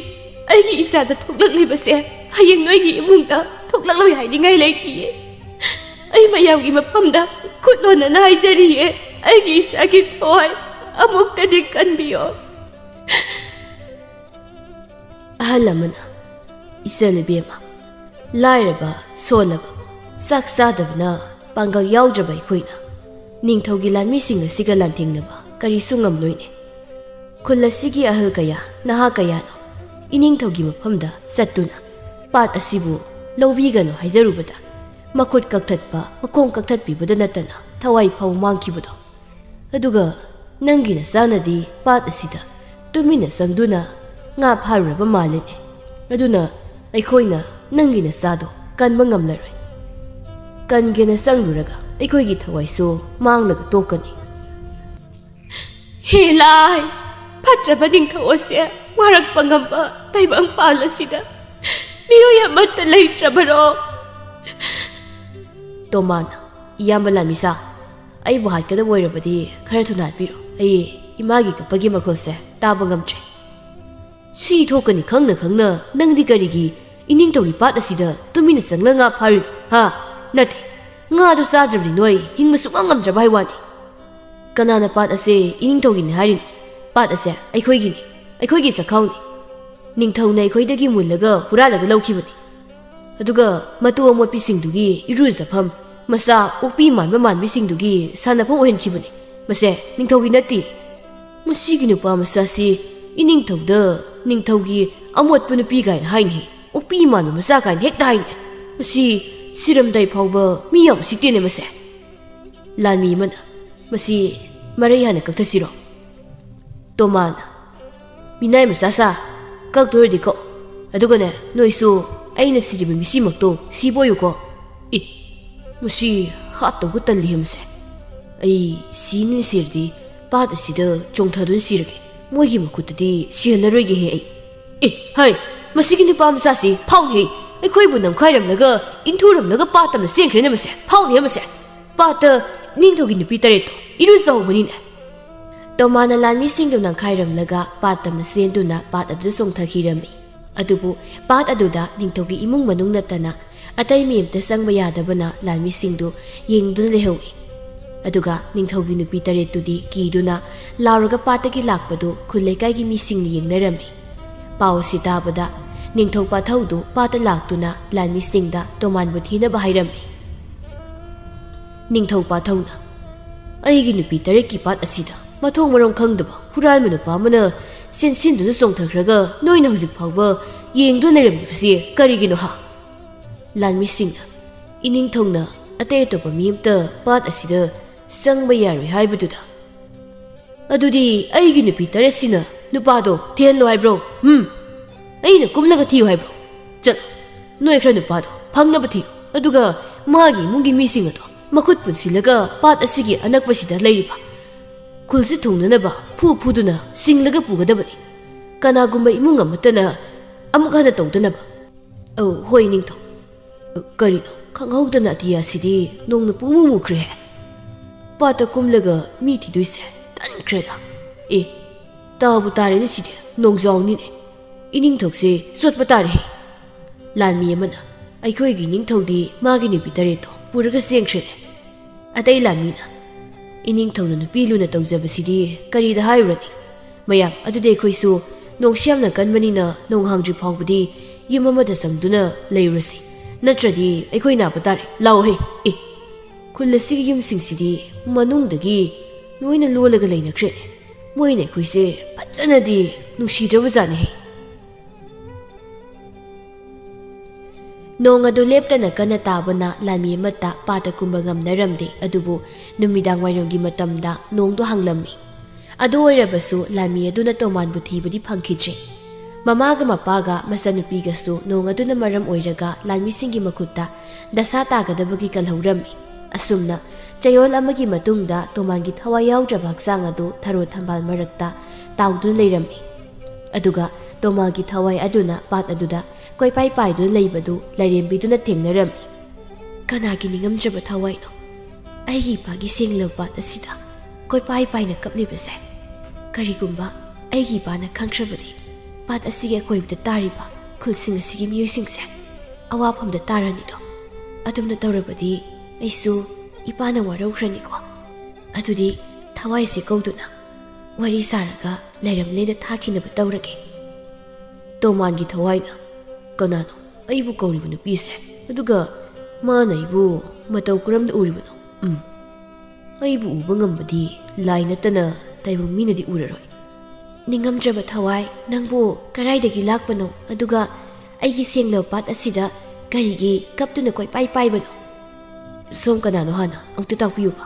ꯑꯩꯒꯤ ꯏꯆꯥꯗ ꯊꯣꯛꯂꯛꯂꯤꯕꯁꯦ ꯍꯌꯦꯡ ꯅꯣꯏꯒꯤ ꯏꯃꯨꯡꯗ ꯊꯣꯛꯂꯛꯂꯣꯏ ꯍꯥꯏꯅꯤꯡꯉꯥꯏ ꯂꯩꯇꯤꯌꯦ꯫ ꯑꯩ ꯃꯌꯥꯝꯒꯤ ꯃꯐꯝꯗ ꯈꯨꯠ ꯂꯣꯟꯅꯅ ꯍꯥꯏꯖꯔꯤꯌꯦ, ꯑꯩꯒꯤ ꯏꯆꯥꯒꯤ ꯊꯋꯥꯏ ꯑꯃꯨꯛꯇꯗꯤ ꯀꯟꯕꯤꯌꯣ꯫ ꯑꯍꯜ ꯑꯃꯅ, "ꯏꯆꯟ ꯏꯕꯦꯝꯃ, ꯂꯥꯏꯔꯕ, ꯁꯣꯜꯂꯕ, ꯆꯥꯛ ꯆꯥꯗꯕꯅ ꯄꯥꯡꯒꯜ ꯌꯥꯎꯗ꯭ꯔꯕ ꯑꯩꯈꯣꯏꯅ ꯅꯤꯡꯊꯧꯒꯤ ꯂꯥꯟꯃꯤꯁꯤꯡ ꯑꯁꯤꯒ ꯂꯥꯟꯊꯦꯡꯅꯕ ꯀꯔꯤꯁꯨ ꯉꯝꯂꯣꯏꯅꯦ꯫ ꯈꯨꯜ ꯑꯁꯤꯒꯤ ꯑꯍꯜ ꯀꯌꯥ, ꯅꯍꯥ ꯀꯌꯥꯅ ꯏꯅꯤꯡꯊꯧꯒꯤ ꯃꯐꯝꯗ ꯆꯠꯇꯨꯅ ꯄꯥꯠ ꯑꯁꯤꯕꯨ ꯂꯧꯕꯤꯒꯅꯨ ꯍꯥꯏꯖꯔꯨꯕꯗ ꯃꯈꯨꯠ ꯀꯛꯊꯠꯄ, ꯃꯈꯣꯡ ꯀꯛꯊꯠꯄꯤꯕꯗ ꯅꯠꯇꯅ ꯊꯋꯥꯏ ꯐꯥꯎ ꯃꯥꯡꯈꯤꯕꯗꯣ꯫ ꯑꯗꯨꯒ ꯅꯪꯒꯤ ꯅꯆꯥꯅꯗꯤ ꯄꯥꯠ ꯑꯁꯤꯗ ꯇꯨꯃꯤꯟꯅ ꯆꯪꯗꯨꯅ ꯉꯥ ꯐꯥꯔꯨꯔꯕ ꯃꯥꯜꯂꯤꯅꯦ꯫ ꯑꯗꯨꯅ ꯑꯩꯈꯣꯏꯅ ꯅꯪꯒꯤ ꯅꯆꯥꯗꯣ ꯀꯟꯕ ꯉꯝꯂꯔꯣꯏ꯫ ꯀꯟꯒꯦꯅ ꯆꯪꯂꯨꯔꯒ ꯑꯩꯈꯣꯏꯒꯤ ꯊꯋꯥꯏꯁꯨ ꯃꯥꯡꯂꯒ ꯇꯣꯛꯀꯅꯤ꯫" "ꯍꯦ ꯂꯥꯏ, ꯐꯠꯇ꯭ꯔꯕ ꯅꯤꯡꯊꯧ ꯑꯁꯦ ꯋꯥꯔꯛꯄ ꯉꯝꯕ ꯇꯥꯏꯕꯪ ꯄꯥꯜ ꯑꯁꯤꯗ ꯃꯤꯑꯣꯏ ꯑꯃꯠꯇ ꯂꯩꯇ꯭ꯔꯕꯔꯣ?" ꯇꯣꯃꯥꯅ, "ꯏꯌꯥꯝꯕ ꯂꯥꯟꯃꯤꯁꯥ, ꯑꯩꯕꯨ ꯍꯥꯠꯀꯗꯕ ꯑꯣꯏꯔꯕꯗꯤ ꯈꯔ ꯊꯨꯅ ꯍꯥꯠꯄꯤꯔꯣ꯫ ꯑꯩ ꯏꯃꯥꯒꯤ ꯀꯞꯄꯒꯤ ꯃꯈꯣꯜꯁꯦ ꯇꯥꯕ ꯉꯝꯗ꯭ꯔꯦ꯫" "ꯁꯤ ꯊꯣꯛꯀꯅꯤ ꯈꯪꯅ ꯈꯪꯅ ꯅꯪꯗꯤ ꯀꯔꯤꯒꯤ ꯏꯅꯤꯡꯊꯧꯒꯤ ꯄꯥꯠ ꯑꯁꯤꯗ ꯇꯨꯃꯤꯟꯅ ꯆꯪꯂ ꯉꯥ ꯐꯥꯔꯤꯅꯣ, ꯍꯥ? ꯅꯠꯇꯦ, ꯉꯥꯗꯣ ꯆꯥꯗ꯭ꯔꯕꯗꯤ ꯅꯣꯏ ꯍꯤꯡꯕ ꯁꯨꯡꯉꯝ ꯉꯝꯗ꯭ꯔꯕ ꯍꯥꯏ ꯋꯥꯅꯤ꯫" "ꯀꯅꯥꯅ ꯄꯥꯠ ꯑꯁꯦ ꯏꯅꯤꯡꯊꯧꯒꯤꯅꯤ ꯍꯥꯏꯔꯤꯅꯣ? ꯄꯥꯠ ꯑꯁꯦ ꯑꯩꯈꯣꯏꯒꯤꯅꯤ, ꯑꯩꯈꯣꯏꯒꯤ ꯆꯥꯛꯈꯥꯎꯅꯤ꯫ ꯅꯤꯡꯊꯧꯅ ꯑꯩꯈꯣꯏꯗꯒꯤ ꯃꯨꯜꯂꯒ ꯍꯨꯔꯥꯜꯂꯒ ꯂꯧꯈꯤꯕꯅꯤ꯫ ꯑꯗꯨꯒ ꯃꯇꯨ ꯑꯃꯣꯠꯄꯤꯁꯤꯡꯗꯨꯒꯤ ꯏꯔꯨꯖꯐꯝ, ꯃꯆꯥ ꯑꯣꯛꯄꯤ ꯃꯥꯟꯕ ꯃꯥꯟꯕꯤꯁꯤꯡꯗꯨꯒꯤ ꯁꯥꯟꯅꯐꯝ ꯑꯣꯏꯍꯟꯈꯤꯕꯅꯤ꯫ ꯃꯁꯦ ꯅꯤꯡꯊꯧꯒꯤ ꯅꯠꯇꯦ꯫" "ꯃꯁꯤꯒꯤ ꯅꯨꯄꯥ ꯃꯆꯥꯁꯤ ꯏꯅꯤꯡꯊꯧꯗ ꯅꯤꯡꯊꯧꯒꯤ ꯑꯃꯣꯠꯄ ꯅꯨꯄꯤ ꯀꯥꯏꯅ ꯍꯥꯏꯅꯤ, ꯑꯣꯛꯄꯤ ꯃꯥꯟꯕ ꯃꯆꯥ ꯀꯥꯏꯅ ꯍꯦꯛꯇ ꯍꯥꯏꯅꯤ꯫ ꯃꯁꯤ ꯁꯤꯔꯝꯗꯥꯏ ꯐꯥꯎꯕ ꯃꯤ ꯌꯥꯝ ꯎꯁꯤꯠꯇꯦꯅꯦ ꯃꯁꯦ꯫" ꯂꯥꯟꯃꯤ ꯑꯃꯅ, "ꯃꯁꯤ ꯃꯔꯩ ꯍꯥꯟꯅ ꯀꯛꯊꯁꯤꯔꯣ?" ꯇꯣꯃꯥꯅ, "ꯃꯤꯅꯥꯏ ꯃꯆꯥ ꯁꯥ, ꯀꯛꯇꯣꯏꯔꯗꯤ ꯀꯛ꯫ ꯑꯗꯨꯒꯅꯦ, ꯅꯣꯏꯁꯨ ꯑꯩꯅ ꯁꯤꯔꯤꯕ ꯃꯤꯁꯤꯃꯛꯇꯣ ꯁꯤꯕ ꯑꯣꯏꯌꯨꯀꯣ꯫" "ꯏ, ꯃꯁꯤ ꯍꯥꯠꯇꯧꯕ ꯇꯜꯂꯤꯍꯦ ꯃꯁꯦ꯫ ꯑꯩ ꯁꯤꯅꯤ ꯁꯤꯔꯗꯤ ꯄꯥꯠ ꯑꯁꯤꯗ ꯆꯣꯡꯊꯗꯨꯅ ꯁꯤꯔꯒꯦ꯫ ꯃꯣꯏꯒꯤ ꯃꯈꯨꯠꯇꯗꯤ ꯁꯤꯍꯜꯂꯔꯣꯏꯒꯦꯍꯦ ꯑꯩ꯫ ꯑꯦ, ꯍꯩ, ꯃꯁꯤꯒꯤ ꯅꯨꯄꯥ ꯃꯆꯥꯁꯤ ꯐꯥꯎꯅꯦꯍꯦ꯫ ꯑꯩꯈꯣꯏꯕꯨ ꯅꯝꯈꯥꯏꯔꯝꯂꯒ, ꯏꯟꯊꯨꯔꯝꯂꯒ ꯄꯥꯠ ꯇꯝꯅ ꯆꯦꯟꯈ꯭ꯔꯦꯅꯦ ꯃꯁꯦ꯫ ꯐꯥꯎꯅꯦꯍꯦ ꯃꯁꯦ꯫ ꯄꯥꯠꯇ ꯅꯤꯡꯊꯧꯒꯤ ꯅꯨꯄꯤ ꯇꯔꯦꯠꯇꯣ ꯏꯔꯨꯖꯍꯧꯕꯅꯤꯅꯦ꯫" ꯇꯣꯃꯥꯅ ꯂꯥꯟꯃꯤꯁꯤꯡꯗꯨ ꯅꯝꯈꯥꯏꯔꯝꯂꯒ ꯄꯥꯠ ꯇꯝꯅ ꯆꯦꯟꯗꯨꯅ ꯄꯥꯠ ꯑꯗꯨꯗ ꯆꯣꯡꯊꯈꯤꯔꯝꯃꯤ꯫ ꯑꯗꯨꯕꯨ ꯄꯥꯠ ꯑꯗꯨꯗ ꯅꯤꯡꯊꯧꯒꯤ ꯏꯃꯨꯡ ꯃꯅꯨꯡ ꯅꯠꯇꯅ ꯑꯇꯩ ꯃꯤ ꯑꯃꯠꯇ ꯆꯪꯕ ꯌꯥꯗꯕꯅ ꯂꯥꯟꯃꯤꯁꯤꯡꯗꯨ ꯌꯦꯡꯗꯨꯅ ꯂꯩꯍꯧꯏ꯫ ꯑꯗꯨꯒ ꯅꯤꯡꯊꯧꯒꯤ ꯅꯨꯄꯤ ꯇꯔꯦꯠꯇꯨꯗꯤ ꯀꯤꯗꯨꯅ ꯂꯥꯎꯔꯒ ꯄꯥꯠꯇꯒꯤ ꯂꯥꯛꯄꯗꯨ ꯈꯨꯜ ꯂꯩꯀꯥꯏꯒꯤ ꯃꯤꯁꯤꯡꯅ ꯌꯦꯡꯅꯔꯝꯃꯤ꯫ ꯄꯥꯎ ꯑꯁꯤ ꯇꯥꯕꯗ ꯅꯤꯡꯊꯧ ꯄꯥꯊꯧꯗꯨ ꯄꯥꯠꯇ ꯂꯥꯛꯇꯨꯅ ꯂꯥꯟꯃꯤꯁꯤꯡꯗ ꯇꯣꯃꯥꯟꯕꯨ ꯊꯤꯅꯕ ꯍꯥꯏꯔꯝꯃꯤ꯫ ꯅꯤꯡꯊꯧ ꯄꯥꯊꯧꯅ, "ꯑꯩꯒꯤ ꯅꯨꯄꯤ ꯇꯔꯦꯠꯀꯤ ꯄꯥꯠ ꯑꯁꯤꯗ ꯃꯊꯣꯡ ꯃꯔꯝ ꯈꯪꯗꯕ ꯍꯨꯔꯥꯟꯕ ꯅꯨꯄꯥ ꯑꯃꯅ ꯆꯦꯟꯁꯤꯟꯗꯨꯅ ꯆꯣꯡꯊꯈ꯭ꯔꯒ ꯅꯣꯏꯅ ꯍꯧꯖꯤꯛ ꯐꯥꯎꯕ ꯌꯦꯡꯗꯨꯅ ꯂꯩꯔꯝꯂꯤꯕꯁꯤ ꯀꯔꯤꯒꯤꯅꯣ ꯍꯥ?" ꯂꯥꯟꯃꯤꯁꯤꯡꯅ, "ꯏꯅꯤꯡꯊꯧꯅ ꯑꯇꯩ ꯑꯇꯣꯞꯄ ꯃꯤ ꯑꯃꯇ ꯄꯥꯠ ꯑꯁꯤꯗ ꯆꯪꯕ ꯌꯥꯔꯣꯏ ꯍꯥꯏꯕꯗꯨꯗ꯫ ꯑꯗꯨꯗꯤ ꯑꯩꯒꯤ ꯅꯨꯄꯤ ꯇꯔꯦꯠꯁꯤꯅ ꯅꯨꯄꯥꯗꯣ ꯊꯤꯍꯜꯂꯣ ꯍꯥꯏꯕ꯭ꯔꯣ? ꯎꯝ? ꯑꯩꯅ ꯀꯨꯝꯂꯒ ꯊꯤꯌꯨ ꯍꯥꯏꯕ꯭ꯔꯣ? ꯆꯠꯂꯣ, ꯅꯣꯏ ꯈꯔ ꯅꯨꯄꯥꯗꯣ ꯐꯪꯅꯕ ꯊꯤꯌꯨ, ꯑꯗꯨꯒ ꯃꯥꯒꯤ ꯏꯃꯨꯡꯒꯤ ꯃꯤꯁꯤꯡ ꯑꯗꯣ ꯃꯈꯨꯠ ꯄꯨꯟꯁꯤꯜꯂꯒ ꯄꯥꯠ ꯑꯁꯤꯒꯤ ꯑꯅꯛꯄꯁꯤꯗ ꯂꯩꯔꯤꯕ ꯈꯨꯜꯁꯤ ꯊꯨꯡꯅꯅꯕ ꯐꯨ ꯐꯨꯗꯨꯅ ꯁꯤꯡꯂꯒ ꯄꯨꯒꯗꯕꯅꯤ꯫ ꯀꯅꯥꯒꯨꯝꯕ ꯏꯃꯨꯡ ꯑꯃꯠꯇꯅ ꯑꯃꯨꯛ ꯍꯟꯅ ꯇꯧꯗꯅꯕ꯫" "ꯑꯧ, ꯍꯣꯏ, ꯅꯤꯡꯊꯧ꯫ ꯀꯔꯤꯅꯣ, ꯈꯪꯍꯧꯗꯅ ꯑꯇꯤꯌꯥꯁꯤꯗꯤ ꯅꯣꯡꯅ ꯄꯨꯡꯃꯨ ꯃꯨꯈ꯭ꯔꯦꯍꯦ꯫ ꯄꯥꯠꯇ ꯀꯨꯝꯂꯒ ꯃꯤ ꯊꯤꯗꯣꯏꯁꯦ ꯇꯟꯈ꯭ꯔꯦꯗ꯫ ꯑꯦ, ꯇꯥꯕꯨ ꯇꯥꯔꯦꯅꯦ ꯁꯤꯗꯤ, ꯅꯣꯡꯖꯥꯎꯅꯤꯅꯦ꯫ ꯏꯅꯤꯡꯊꯧꯁꯦ ꯆꯣꯠꯄ ꯇꯥꯔꯦꯍꯦ꯫" ꯂꯥꯟꯃꯤ ꯑꯃꯅ, "ꯑꯩꯈꯣꯏꯒꯤ ꯅꯤꯡꯊꯧꯗꯤ ꯃꯥꯒꯤ ꯅꯨꯄꯤ ꯇꯔꯦꯠꯇꯣ ꯄꯨꯔꯒ ꯆꯦꯟꯈ꯭ꯔꯦꯅꯦ꯫" ꯑꯇꯩ ꯂꯥꯟꯃꯤꯅ, "ꯏꯅꯤꯡꯊꯧꯅ ꯅꯨꯄꯤ ꯂꯨꯅ ꯇꯧꯖꯕꯁꯤꯗꯤ ꯀꯔꯤꯗ ꯍꯥꯏꯔꯨꯔꯅꯤ? ꯃꯌꯥꯝ, ꯑꯗꯨꯗꯤ ꯑꯩꯈꯣꯏꯁꯨ ꯅꯣꯡꯁꯤ ꯌꯥꯝꯅ ꯀꯟꯕꯅꯤꯅ ꯅꯣꯡ ꯍꯥꯡꯗ꯭ꯔꯤ ꯐꯥꯎꯕꯗꯤ ꯌꯨꯝ ꯑꯃꯗ ꯆꯪꯗꯨꯅ ꯂꯩꯔꯨꯔꯁꯤ, ꯅꯠꯇ꯭ꯔꯗꯤ ꯑꯩꯈꯣꯏ ꯅꯥꯕ ꯇꯥꯔꯦ꯫ ꯂꯥꯛꯑꯣꯍꯦ꯫ ꯑꯦ, ꯈꯨꯜ ꯑꯁꯤꯒꯤ ꯌꯨꯝꯁꯤꯡꯁꯤꯗꯤ ꯃꯅꯨꯡꯗꯒꯤ ꯂꯣꯏꯅ ꯂꯣꯜꯂꯒ ꯂꯩꯅꯈ꯭ꯔꯦꯅꯦ꯫ ꯃꯣꯏꯅ ꯑꯩꯈꯣꯏꯁꯦ ꯐꯖꯅꯗꯤ ꯅꯨꯡꯁꯤꯗ꯭ꯔꯕꯖꯥꯠꯅꯤꯍꯦ꯫" ꯅꯣꯡ ꯑꯗꯨ ꯂꯦꯞꯇꯅ ꯀꯟꯅ ꯇꯥꯕꯅ ꯂꯥꯟꯃꯤ ꯑꯃꯠꯇ ꯄꯥꯠꯇ ꯀꯨꯝꯕ ꯉꯝꯅꯔꯝꯗꯦ꯫ ꯑꯗꯨꯕꯨ ꯅꯨꯃꯤꯗꯥꯡ ꯋꯥꯏꯔꯝꯒꯤ ꯃꯇꯝꯗ ꯅꯣꯡꯗꯨ ꯍꯥꯡꯂꯝꯃꯤ꯫ ꯑꯗꯨ ꯑꯣꯏꯔꯕꯁꯨ ꯂꯥꯟꯃꯤ ꯑꯗꯨꯅ ꯇꯣꯃꯥꯟꯕꯨ ꯊꯤꯕꯗꯤ ꯐꯪꯈꯤꯗ꯭ꯔꯦ꯫ ꯃꯃꯥꯒ ꯃꯄꯥꯒ ꯃꯆꯟꯅꯨꯄꯤꯒꯁꯨ ꯅꯣꯡ ꯑꯗꯨꯅ ꯃꯔꯝ ꯑꯣꯏꯔꯒ ꯂꯥꯟꯃꯤꯁꯤꯡꯒꯤ ꯃꯈꯨꯠꯇ ꯗꯁꯥ ꯇꯥꯒꯗꯕꯒꯤ ꯀꯜꯍꯧꯔꯝꯃꯤ꯫ ꯑꯁꯨꯝꯅ ꯆꯌꯣꯜ ꯑꯃꯒꯤ ꯃꯇꯨꯡꯗ ꯇꯣꯃꯥꯟꯒꯤ ꯊꯋꯥꯏ ꯌꯥꯎꯗ꯭ꯔꯕ ꯍꯛꯆꯥꯡ ꯑꯗꯨ ꯊꯔꯣ ꯊꯝꯕꯥꯜ ꯃꯔꯛꯇ ꯇꯥꯎꯗꯨꯅ ꯂꯩꯔꯝꯃꯤ꯫ ꯑꯗꯨꯒ ꯇꯣꯃꯥꯟꯒꯤ ꯊꯋꯥꯏ ꯑꯗꯨꯅ ꯄꯥꯠ ꯑꯗꯨꯗ ꯀꯣꯏꯄꯥꯏ ꯄꯥꯏꯗꯨꯅ ꯂꯩꯕꯗꯨ ꯂꯥꯏꯔꯦꯝꯕꯤꯗꯨꯅ ꯊꯦꯡꯅꯔꯝꯃꯤ꯫ "ꯀꯅꯥꯒꯤ ꯅꯤꯡꯉꯝꯗ꯭ꯔꯕ ꯊꯋꯥꯏꯅꯣ ꯑꯩꯒꯤ ꯏꯄꯥꯒꯤ ꯁꯦꯡꯂꯕ ꯄꯥꯠ ꯑꯁꯤꯗ ꯀꯣꯏꯄꯥꯏ ꯄꯥꯏꯅ ꯀꯞꯂꯤꯕꯁꯦ? ꯀꯔꯤꯒꯨꯝꯕ ꯑꯩꯒꯤ ꯏꯄꯥꯅ ꯈꯪꯈ꯭ꯔꯕꯗꯤ ꯄꯥꯠ ꯑꯁꯤꯒꯤ ꯑꯀꯣꯏꯕꯗ ꯇꯥꯔꯤꯕ ꯈꯨꯜꯁꯤꯡ ꯑꯁꯤꯒꯤ ꯃꯤꯑꯣꯏꯁꯤꯡꯁꯦ ꯑꯋꯥꯐꯝꯗ ꯇꯥꯔꯅꯤꯗꯣ꯫ ꯑꯗꯨꯝꯅ ꯇꯧꯔꯕꯗꯤ ꯑꯩꯁꯨ ꯏꯄꯥꯅ ꯋꯥꯔꯧꯈ꯭ꯔꯅꯤꯀꯣ꯫ ꯑꯗꯨꯗꯤ ꯊꯋꯥꯏꯁꯦ ꯀꯧꯗꯨꯅ ꯋꯥꯔꯤ ꯁꯥꯔꯒ ꯂꯩꯔꯝꯂꯦꯅ ꯊꯥꯈꯤꯅꯕ ꯇꯧꯔꯒꯦ꯫ ꯇꯣꯃꯥꯟꯒꯤ ꯊꯋꯥꯏꯅ, "ꯀꯅꯥꯅꯣ ꯑꯩꯕꯨ ꯀꯧꯔꯤꯕ ꯅꯨꯄꯤꯁꯦ? ꯑꯗꯨꯒ ꯃꯥꯅ ꯑꯩꯕꯨ ꯃꯇꯧ ꯀꯔꯝꯅ ꯎꯔꯤꯕꯅꯣ? ꯎꯝ, ꯑꯩꯕꯨ ꯎꯕ ꯉꯝꯕꯗꯤ ꯂꯥꯏ ꯅꯠꯇꯅ ꯇꯥꯏꯕꯪ ꯃꯤꯅꯗꯤ ꯎꯔꯔꯣꯏ꯫ ꯅꯤꯡꯉꯝꯗ꯭ꯔꯕ ꯊꯋꯥꯏ, ꯅꯪꯕꯨ ꯀꯗꯥꯏꯗꯒꯤ ꯂꯥꯛꯄꯅꯣ? ꯑꯗꯨꯒ ꯑꯩꯒꯤ ꯁꯦꯡꯂꯕ ꯄꯥꯠ ꯑꯁꯤꯗ ꯀꯔꯤꯒꯤ ꯀꯞꯇꯨꯅ ꯀꯣꯏꯄꯥꯏ ꯄꯥꯏꯕꯅꯣ? ꯁꯣꯝ ꯀꯅꯥꯅꯣ ꯍꯥꯟꯅ ꯑꯃꯨꯛꯇ ꯇꯥꯛꯄꯤꯌꯨꯕ?"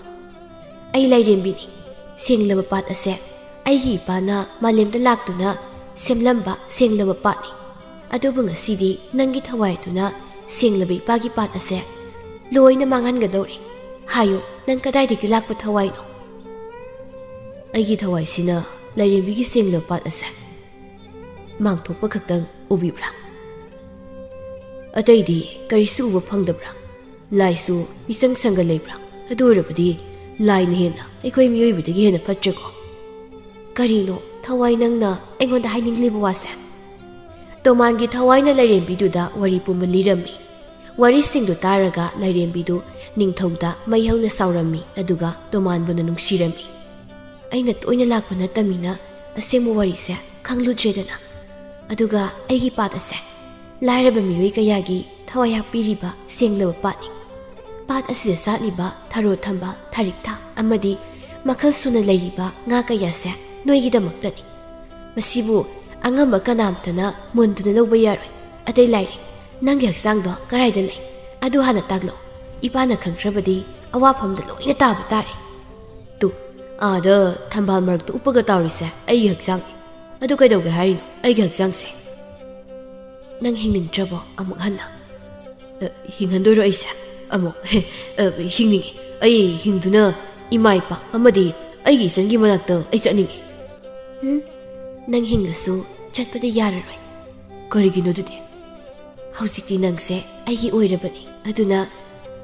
"ꯑꯩ ꯂꯥꯏꯔꯦꯝꯕꯤꯅꯤ꯫ ꯁꯦꯡꯂꯕ ꯄꯥꯠ ꯑꯁꯦ ꯑꯩꯒꯤ ꯏꯄꯥꯅ ꯃꯥꯂꯦꯝꯗ ꯂꯥꯛꯇꯨꯅ ꯁꯦꯝꯂꯝꯕ ꯁꯦꯡꯂꯕ ꯄꯥꯠꯅꯤ꯫ ꯑꯗꯨꯕꯨ ꯉꯁꯤꯗꯤ ꯅꯪꯒꯤ ꯊꯋꯥꯏ ꯑꯗꯨꯅ ꯁꯦꯡꯂꯕ ꯏꯄꯥꯒꯤ ꯄꯥꯠ ꯑꯁꯦ ꯂꯣꯏꯅ ꯃꯥꯡꯍꯟꯒꯗꯧꯔꯦ꯫ ꯍꯥꯏꯌꯨ, ꯅꯪ ꯀꯗꯥꯏꯗꯒꯤ ꯂꯥꯛꯄ ꯊꯋꯥꯏꯅꯣ?" "ꯑꯩꯒꯤ ꯊꯋꯥꯏꯁꯤꯅ ꯂꯥꯏꯔꯦꯝꯕꯤꯒꯤ ꯁꯦꯡꯂꯕ ꯄꯥꯠ ꯑꯁꯦ ꯃꯥꯡꯊꯣꯛꯄ ꯈꯛꯇꯪ ꯎꯕꯤꯕ꯭ꯔꯥ? ꯑꯇꯩꯗꯤ ꯀꯔꯤꯁꯨ ꯎꯕ ꯐꯪꯗꯕ꯭ꯔꯥ? ꯂꯥꯏꯁꯨ ꯃꯤꯆꯪ ꯁꯪꯒ ꯂꯩꯕ꯭ꯔꯥ? ꯑꯗꯨ ꯑꯣꯏꯔꯕꯗꯤ ꯂꯥꯏꯅ ꯍꯦꯟꯅ ꯑꯩꯈꯣꯏ ꯃꯤꯑꯣꯏꯕꯗꯒꯤ ꯍꯦꯟꯅ ꯐꯠꯇ꯭ꯔꯦꯀꯣ?" "ꯀꯔꯤꯅꯣ ꯊꯋꯥꯏ ꯅꯪꯅ ꯑꯩꯉꯣꯟꯗ ꯍꯥꯏꯅꯤꯡꯂꯤꯕ ꯋꯥꯁꯦ?" ꯇꯣꯃꯥꯟꯒꯤ ꯊꯋꯥꯏꯅ ꯂꯥꯏꯔꯦꯝꯕꯤꯗꯨꯗ ꯋꯥꯔꯤ ꯄꯨꯝꯕ ꯂꯤꯔꯝꯃꯤ꯫ ꯋꯥꯔꯤꯁꯤꯡꯗꯨ ꯇꯥꯔꯒ ꯂꯥꯏꯔꯦꯝꯕꯤꯗꯨ ꯅꯤꯡꯊꯧꯗ ꯃꯩ ꯍꯧꯅ ꯁꯥꯎꯔꯝꯃꯤ, ꯑꯗꯨꯒ ꯇꯣꯃꯥꯟꯕꯨꯅ ꯅꯨꯡꯁꯤꯔꯝꯃꯤ꯫ "ꯑꯩꯅ ꯇꯣꯏꯅ ꯂꯥꯛꯄ ꯅꯠꯇꯃꯤꯅ ꯑꯁꯦꯡꯕ ꯋꯥꯔꯤꯁꯦ ꯈꯪꯂꯨꯗ꯭ꯔꯦꯗꯅ꯫ ꯑꯗꯨꯒ ꯑꯩꯒꯤ ꯄꯥꯠ ꯑꯁꯦ ꯂꯥꯏꯔꯕ ꯃꯤꯑꯣꯏ ꯀꯌꯥꯒꯤ ꯊꯋꯥꯏ ꯍꯥꯞꯄꯤꯔꯤꯕ ꯁꯦꯡꯂꯕ ꯄꯥꯠꯅꯤ꯫ ꯄꯥꯠ ꯑꯁꯤꯗ ꯁꯥꯠꯂꯤꯕ ꯊꯔꯣ ꯊꯝꯕꯥꯜ, ꯊꯔꯤꯛꯊꯥ ꯑꯃꯗꯤ ꯃꯈꯜ ꯁꯨꯅ ꯂꯩꯔꯤꯕ ꯉꯥ ꯀꯌꯥꯁꯦ ꯅꯣꯏꯒꯤꯗꯃꯛꯇꯅꯤ꯫ ꯃꯁꯤꯕꯨ ꯑꯉꯝꯕ ꯀꯅꯥꯝꯇꯅ ꯃꯨꯟꯗꯨꯅ ꯂꯧꯕ ꯌꯥꯔꯣꯏ꯫ ꯑꯇꯩ ꯂꯥꯏꯔꯤ, ꯅꯪꯒꯤ ꯍꯛꯆꯥꯡꯗꯣ ꯀꯗꯥꯏꯗ ꯂꯩ? ꯑꯗꯨ ꯍꯥꯟꯅ ꯇꯥꯛꯂꯛꯎ꯫ ꯏꯄꯥꯅ ꯈꯪꯈ꯭ꯔꯕꯗꯤ ꯑꯋꯥꯐꯝꯗ ꯂꯣꯏꯅ ꯇꯥꯕ ꯇꯥꯔꯦ꯫ ꯇꯨ, ꯑꯥꯗ ꯊꯝꯕꯥꯜ ꯃꯔꯛꯇ ꯎꯞꯄꯒ ꯇꯥꯎꯔꯤꯁꯦ ꯑꯩꯒꯤ ꯍꯛꯆꯥꯡꯅꯤ꯫ ꯑꯗꯨ ꯀꯩꯗꯧꯒꯦ ꯍꯥꯏꯔꯤꯅꯣ ꯑꯩꯒꯤ ꯍꯛꯆꯥꯡꯁꯦ?" "ꯅꯪ ꯍꯤꯡꯅꯤꯡꯗ꯭ꯔꯕꯣ ꯑꯃꯨꯛ ꯍꯟꯅ?" "ꯑ, ꯍꯤꯡꯍꯟꯗꯣꯏꯔꯣ ꯑꯩꯁꯦ ꯑꯃꯨꯛ? ꯑ, ꯍꯤꯡꯅꯤꯡꯉꯤ꯫ ꯑꯩ ꯍꯤꯡꯗꯨꯅ ꯏꯃꯥ ꯏꯄꯥ ꯑꯃꯗꯤ ꯑꯩꯒꯤ ꯏꯆꯟꯒꯤ ꯃꯅꯥꯛꯇ ꯑꯩ ꯆꯠꯅꯤꯡꯉꯤ꯫" "ꯎꯝ, ꯅꯪ ꯍꯤꯡꯂꯁꯨ ꯆꯠꯄꯗꯤ ꯌꯥꯔꯔꯣꯏ꯫" "ꯀꯔꯤꯒꯤꯅꯣ ꯑꯗꯨꯗꯤ?" "ꯍꯧꯖꯤꯛꯇꯤ ꯅꯪꯁꯦ ꯑꯩꯒꯤ ꯑꯣꯏꯔꯕꯅꯤ, ꯑꯗꯨꯅ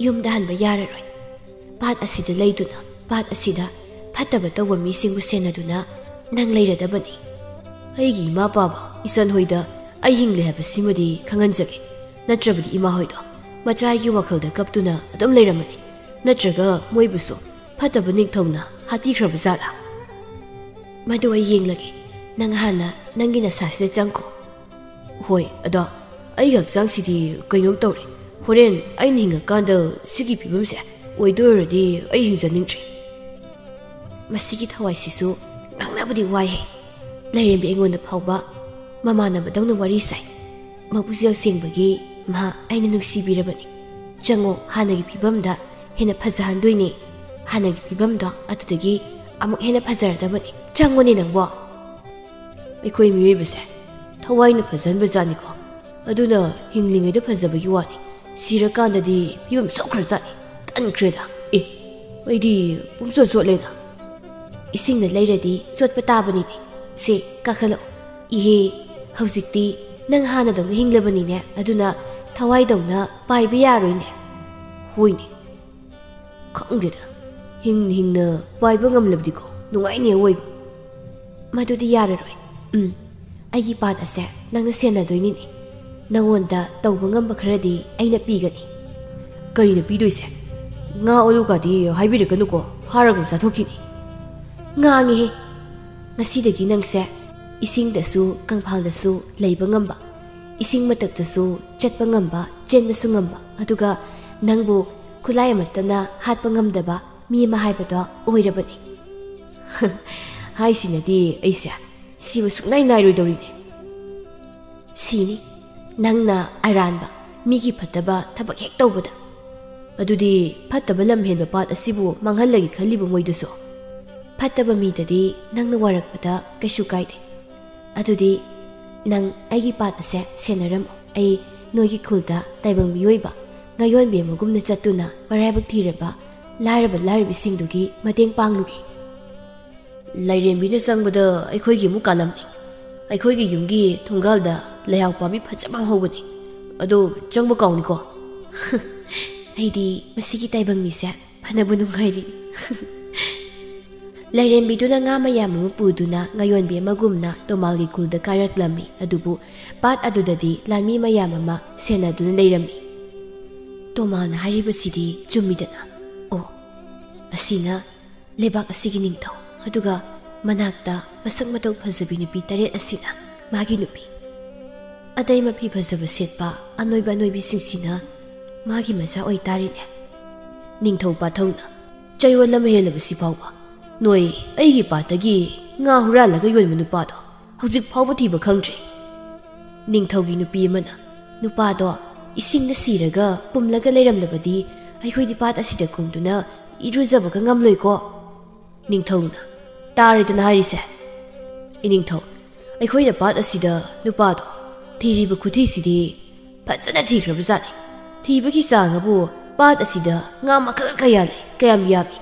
ꯌꯨꯝꯗ ꯍꯟꯕ ꯌꯥꯔꯔꯣꯏ꯫ ꯄꯥꯠ ꯑꯁꯤꯗ ꯂꯩꯗꯨꯅ, ꯄꯥꯠ ꯑꯁꯤꯗ ꯐꯠꯇꯕ ꯇꯧꯕ ꯃꯤꯁꯤꯡꯕꯨ ꯁꯦꯟꯅꯗꯨꯅ ꯅꯪ ꯂꯩꯔꯗꯕꯅꯤ꯫" ꯑꯩꯒꯤ ꯏꯃꯥ ꯄꯥꯕ ꯏꯆꯟ ꯍꯣꯏꯗ ꯑꯩ ꯍꯤꯡꯂꯦ ꯍꯥꯏꯕꯁꯤꯃꯗꯤ ꯈꯪꯍꯟꯖꯒꯦ꯫ ꯅꯠꯇ꯭ꯔꯕꯗꯤ ꯏꯃꯥ ꯍꯣꯏꯗꯣ ꯃꯆꯥꯒꯤ ꯋꯥꯈꯜꯗ ꯀꯞꯇꯨꯅ ꯑꯗꯨꯝ ꯂꯩꯔꯝꯃꯅꯤ꯫ ꯅꯠꯇ꯭ꯔꯒ ꯃꯣꯏꯕꯨꯁꯨ ꯐꯠꯇꯕ ꯅꯤꯡꯊꯧꯅ ꯍꯥꯠꯄꯤꯈ꯭ꯔꯕ ꯖꯥꯠꯂꯥ? ꯃꯗꯨ ꯑꯩ ꯌꯦꯡꯂꯒꯦ꯫ ꯅꯪ ꯍꯥꯟꯅ ꯅꯪꯒꯤ ꯅꯁꯥꯁꯤꯗ ꯆꯪꯈꯣ꯫ ꯍꯣꯏ, ꯑꯗꯣ ꯑꯩꯒꯤ ꯍꯛꯆꯥꯡꯁꯤꯗꯤ ꯀꯩꯅꯣꯝ ꯇꯧꯔꯦ꯫ ꯍꯣꯔꯦꯟ ꯑꯩꯅ ꯍꯤꯡꯉꯀꯥꯟꯗ ꯁꯤꯒꯤ ꯐꯤꯕꯝꯁꯦ ꯑꯣꯏꯗꯣꯏꯔꯗꯤ ꯑꯩ ꯍꯤꯡꯖꯅꯤꯡꯗ꯭ꯔꯦ꯫ ꯃꯁꯤꯒꯤ ꯊꯋꯥꯏꯁꯤꯁꯨ ꯉꯥꯡꯅꯕꯗꯤ ꯋꯥꯏꯍꯦ꯫ ꯂꯥꯏꯔꯦꯝꯕꯤ ꯑꯩꯉꯣꯟꯗ ꯐꯥꯎꯕ ꯃꯃꯥꯟꯅꯕꯗꯧꯅ ꯋꯥꯔꯤ ꯁꯥꯏ꯫ ꯃꯄꯨꯛꯆꯦꯜ ꯁꯦꯡꯕꯒꯤ ꯃꯍꯥꯛ ꯑꯩꯅ ꯅꯨꯡꯁꯤꯕꯤꯔꯕꯅꯤ꯫ ꯆꯪꯉꯣ, ꯍꯥꯟꯅꯒꯤ ꯐꯤꯕꯝꯗ ꯍꯦꯟꯅ ꯐꯖꯍꯟꯗꯣꯏꯅꯦ꯫ ꯍꯥꯟꯅꯒꯤ ꯐꯤꯕꯝꯗꯣ ꯑꯗꯨꯗꯒꯤ ꯑꯃꯨꯛ ꯍꯦꯟꯅ ꯐꯖꯔꯗꯕꯅꯤ꯫ ꯆꯪꯉꯣꯅꯦ ꯅꯪꯕꯣ꯫ ꯑꯩꯈꯣꯏ ꯃꯤꯑꯣꯏꯕꯁꯦ ꯊꯋꯥꯏꯅ ꯐꯖꯍꯟꯕ ꯖꯥꯠꯅꯤꯀꯣ꯫ ꯑꯗꯨꯅ ꯍꯤꯡꯂꯤꯉꯩꯗ ꯐꯖꯕꯒꯤ ꯋꯥꯅꯤ, ꯁꯤꯔꯀꯥꯟꯗꯗꯤ ꯐꯤꯕꯝ ꯁꯣꯛꯈ꯭ꯔꯖꯥꯠꯅꯤ꯫ ꯇꯟꯈ꯭ꯔꯦꯗ꯫ ꯑꯦ, ꯑꯩꯗꯤ ꯄꯨꯝꯆꯣꯠ ꯆꯣꯠꯂꯦꯗ꯫ ꯏꯁꯤꯡꯅ ꯂꯩꯔꯗꯤ ꯆꯣꯠꯄ ꯇꯥꯕꯅꯤꯅꯦ꯫ ꯁꯦ, ꯀꯥꯈꯠꯂꯛꯑꯣ꯫ ꯏꯍꯦ, ꯍꯧꯖꯤꯛꯇꯤ ꯅꯪ ꯍꯥꯟꯅꯗꯧꯅ ꯍꯤꯡꯂꯕꯅꯤꯅꯦ, ꯑꯗꯨꯅ ꯊꯋꯥꯏꯗꯧꯅ ꯄꯥꯏꯕ ꯌꯥꯔꯣꯏꯅꯦ꯫ ꯍꯣꯏꯅꯦ, ꯈꯪꯗꯦꯗ, ꯍꯤꯡ ꯍꯤꯡꯅ ꯄꯥꯏꯕ ꯉꯝꯂꯕꯗꯤꯀꯣ, ꯅꯨꯡꯉꯥꯏꯅꯤ ꯑꯋꯣꯏꯕ꯫ ꯃꯗꯨꯗꯤ ꯌꯥꯔꯔꯣꯏ꯫ ꯎꯝ, ꯑꯩꯒꯤ ꯄꯥꯠ ꯑꯁꯦ ꯅꯪꯅ ꯁꯦꯟꯅꯗꯣꯏꯅꯤꯅꯦ꯫ ꯅꯪꯉꯣꯟꯗ ꯇꯧꯕ ꯉꯝꯕ ꯈꯔꯗꯤ ꯑꯩꯅ ꯄꯤꯒꯅꯤ꯫ ꯀꯔꯤꯅꯣ ꯄꯤꯗꯣꯏꯁꯦ? ꯉꯥ ꯑꯣꯜꯂꯨꯒꯗꯤ ꯍꯥꯏꯕꯤꯔꯛꯀꯅꯨꯀꯣ, ꯐꯥꯔꯒ ꯆꯥꯊꯣꯛꯈꯤꯅꯤ꯫ ꯉꯥꯡꯉꯤꯍꯦ꯫ ꯉꯁꯤꯗꯒꯤ ꯅꯪꯁꯦ ꯏꯁꯤꯡꯗꯁꯨ ꯀꯪꯐꯥꯜꯗꯁꯨ ꯂꯩꯕ ꯉꯝꯕ, ꯏꯁꯤꯡ ꯃꯊꯛꯇꯁꯨ ꯆꯠꯄ ꯉꯝꯕ, ꯆꯦꯟꯕꯁꯨ ꯉꯝꯕ, ꯑꯗꯨꯒ ꯅꯪꯕꯨ ꯈꯨꯠꯂꯥꯏ ꯑꯃꯠꯇꯅ ꯍꯥꯠꯄ ꯉꯝꯗꯕ ꯃꯤ ꯑꯃ ꯍꯥꯏꯕꯗꯣ ꯑꯣꯏꯔꯕꯅꯤ꯫ ꯍꯥꯏꯁꯤꯅꯗꯤ ꯑꯩꯁꯦ ꯁꯤꯕ ꯁꯨꯡꯅꯥꯏ ꯅꯥꯏꯔꯣꯏꯗꯧꯔꯤꯅꯦ꯫ ꯁꯤꯅꯤ, ꯅꯪꯅ ꯑꯔꯥꯟꯕ ꯃꯤꯒꯤ ꯐꯠꯇꯕ ꯊꯕꯛ ꯍꯦꯛ ꯇꯧꯕꯗ꯫ ꯑꯗꯨꯗꯤ ꯐꯠꯇꯕ ꯂꯝ ꯍꯦꯟꯕ ꯄꯥꯠ ꯑꯁꯤꯕꯨ ꯃꯥꯡꯍꯜꯂꯒꯦ ꯈꯜꯂꯤꯕ ꯃꯣꯏꯗꯨꯁꯨ? ꯐꯠꯇꯕ ꯃꯤꯗꯗꯤ ꯅꯪꯅ ꯋꯥꯔꯛꯄꯗ ꯀꯩꯁꯨ ꯀꯥꯏꯗꯦ꯫ ꯑꯗꯨꯗꯤ ꯅꯪ ꯑꯩꯒꯤ ꯄꯥꯠ ꯑꯁꯦ ꯁꯦꯟꯅꯔꯝꯃꯣ꯫ ꯑꯩ ꯅꯣꯏꯒꯤ ꯈꯨꯜꯗ ꯇꯥꯏꯕꯪ ꯃꯤꯑꯣꯏꯕ ꯉꯥꯌꯣꯟꯕꯤ ꯑꯃꯒꯨꯝꯅ ꯆꯠꯇꯨꯅ ꯃꯔꯥꯏꯕꯛ ꯊꯤꯔꯕ ꯂꯥꯏꯔꯕ ꯂꯥꯏꯔꯕꯤꯁꯤꯡꯗꯨꯒꯤ ꯃꯇꯦꯡ ꯄꯥꯡꯂꯨꯒꯦ꯫ ꯂꯥꯏꯔꯦꯝꯕꯤꯅ ꯆꯪꯕꯗ ꯑꯩꯈꯣꯏꯒꯤ ꯑꯃꯨꯛ ꯀꯥꯂꯝꯅꯤ꯫ ꯑꯩꯈꯣꯏꯒꯤ ꯌꯨꯝꯒꯤ ꯊꯣꯡꯒꯥꯜꯗ ꯂꯩꯍꯥꯎ ꯄꯥꯝꯕꯤ ꯐꯖꯕ ꯑꯃ ꯍꯧꯕꯅꯤ꯫ ꯑꯗꯣ ꯆꯪꯕ ꯀꯥꯎꯅꯤꯀꯣ꯫ ꯑꯩꯗꯤ ꯃꯁꯤꯒꯤ ꯇꯥꯏꯕꯪ ꯃꯤꯁꯦ ꯐꯅꯕ ꯅꯨꯡꯉꯥꯏꯔꯤ꯫ ꯂꯥꯏꯔꯦꯝꯕꯤꯗꯨꯅ ꯉꯥ ꯃꯌꯥꯝ ꯑꯃ ꯄꯨꯗꯨꯅ ꯉꯥꯌꯣꯟꯕꯤ ꯑꯃꯒꯨꯝꯅ ꯇꯣꯃꯥꯜꯒꯤ ꯈꯨꯜꯗ ꯀꯥꯔꯛꯂꯝꯃꯤ꯫ ꯑꯗꯨꯕꯨ ꯄꯥꯠ ꯑꯗꯨꯗꯗꯤ ꯂꯥꯟꯃꯤ ꯃꯌꯥꯝ ꯑꯃ ꯁꯦꯟꯅꯗꯨꯅ ꯂꯩꯔꯝꯃꯤ꯫ "ꯇꯣꯃꯥꯜꯅ ꯍꯥꯏꯔꯤꯕꯁꯤꯗꯤ ꯆꯨꯝꯃꯤꯗꯅ? ꯑꯣ, ꯑꯁꯤꯅ ꯂꯩꯕꯥꯛ ꯑꯁꯤꯒꯤ ꯅꯤꯡꯊꯧ, ꯑꯗꯨꯒ ꯃꯅꯥꯛꯇ ꯃꯁꯛ ꯃꯇꯧ ꯐꯖꯕꯤ ꯅꯨꯄꯤ ꯇꯔꯦꯠ ꯑꯁꯤꯅ ꯃꯥꯒꯤ ꯅꯨꯄꯤ꯫ ꯑꯇꯩ ꯃꯐꯤ ꯐꯖꯕ ꯁꯦꯠꯄ ꯑꯅꯣꯏꯕ ꯑꯅꯣꯏꯕꯤꯁꯤꯡꯁꯤꯅ ꯃꯥꯒꯤ ꯃꯆꯥ ꯑꯣꯏꯇꯥꯔꯦꯅꯦ꯫" ꯅꯤꯡꯊꯧ ꯄꯥꯊꯧꯅ, "ꯆꯌꯣꯜ ꯑꯃ ꯍꯦꯜꯂꯕꯁꯤ ꯐꯥꯎꯕ ꯅꯣꯏ ꯑꯩꯒꯤ ꯄꯥꯠꯇꯒꯤ ꯉꯥ ꯍꯨꯔꯥꯜꯂꯒ ꯌꯣꯟꯕ ꯅꯨꯄꯥꯗꯣ ꯍꯧꯖꯤꯛ ꯐꯥꯎꯕ ꯊꯤꯕ ꯈꯪꯗ꯭ꯔꯤ꯫" ꯅꯤꯡꯊꯧꯒꯤ ꯅꯨꯄꯤ ꯑꯃꯅ, "ꯅꯨꯄꯥꯗꯣ ꯏꯁꯤꯡꯗ ꯁꯤꯔꯒ ꯄꯨꯝꯂꯒ ꯂꯩꯔꯝꯂꯕꯗꯤ ꯑꯩꯈꯣꯏꯗꯤ ꯄꯥꯠ ꯑꯁꯤꯗ ꯀꯨꯝꯗꯨꯅ ꯏꯔꯨꯖꯕꯒ ꯉꯝꯂꯣꯏꯀꯣ꯫" ꯅꯤꯡꯊꯧꯅ, "ꯇꯥꯔꯦꯗꯅ ꯍꯥꯏꯔꯤꯁꯦ꯫ ꯏꯅꯤꯡꯊꯧ, ꯑꯩꯈꯣꯏꯅ ꯄꯥꯠ ꯑꯁꯤꯗ ꯅꯨꯄꯥꯗꯣ ꯊꯤꯔꯤꯕ ꯈꯨꯊꯤꯁꯤꯗꯤ ꯐꯖꯅ ꯊꯤꯈ꯭ꯔꯕꯖꯥꯠꯅꯤ꯫ ꯊꯤꯕꯒꯤ ꯆꯥꯡ ꯑꯕꯨ ꯄꯥꯠ ꯑꯁꯤꯗ ꯉꯥ ꯃꯈꯜ ꯀꯌꯥ ꯂꯩ, ꯀꯌꯥꯝ ꯌꯥꯝꯃꯤ꯫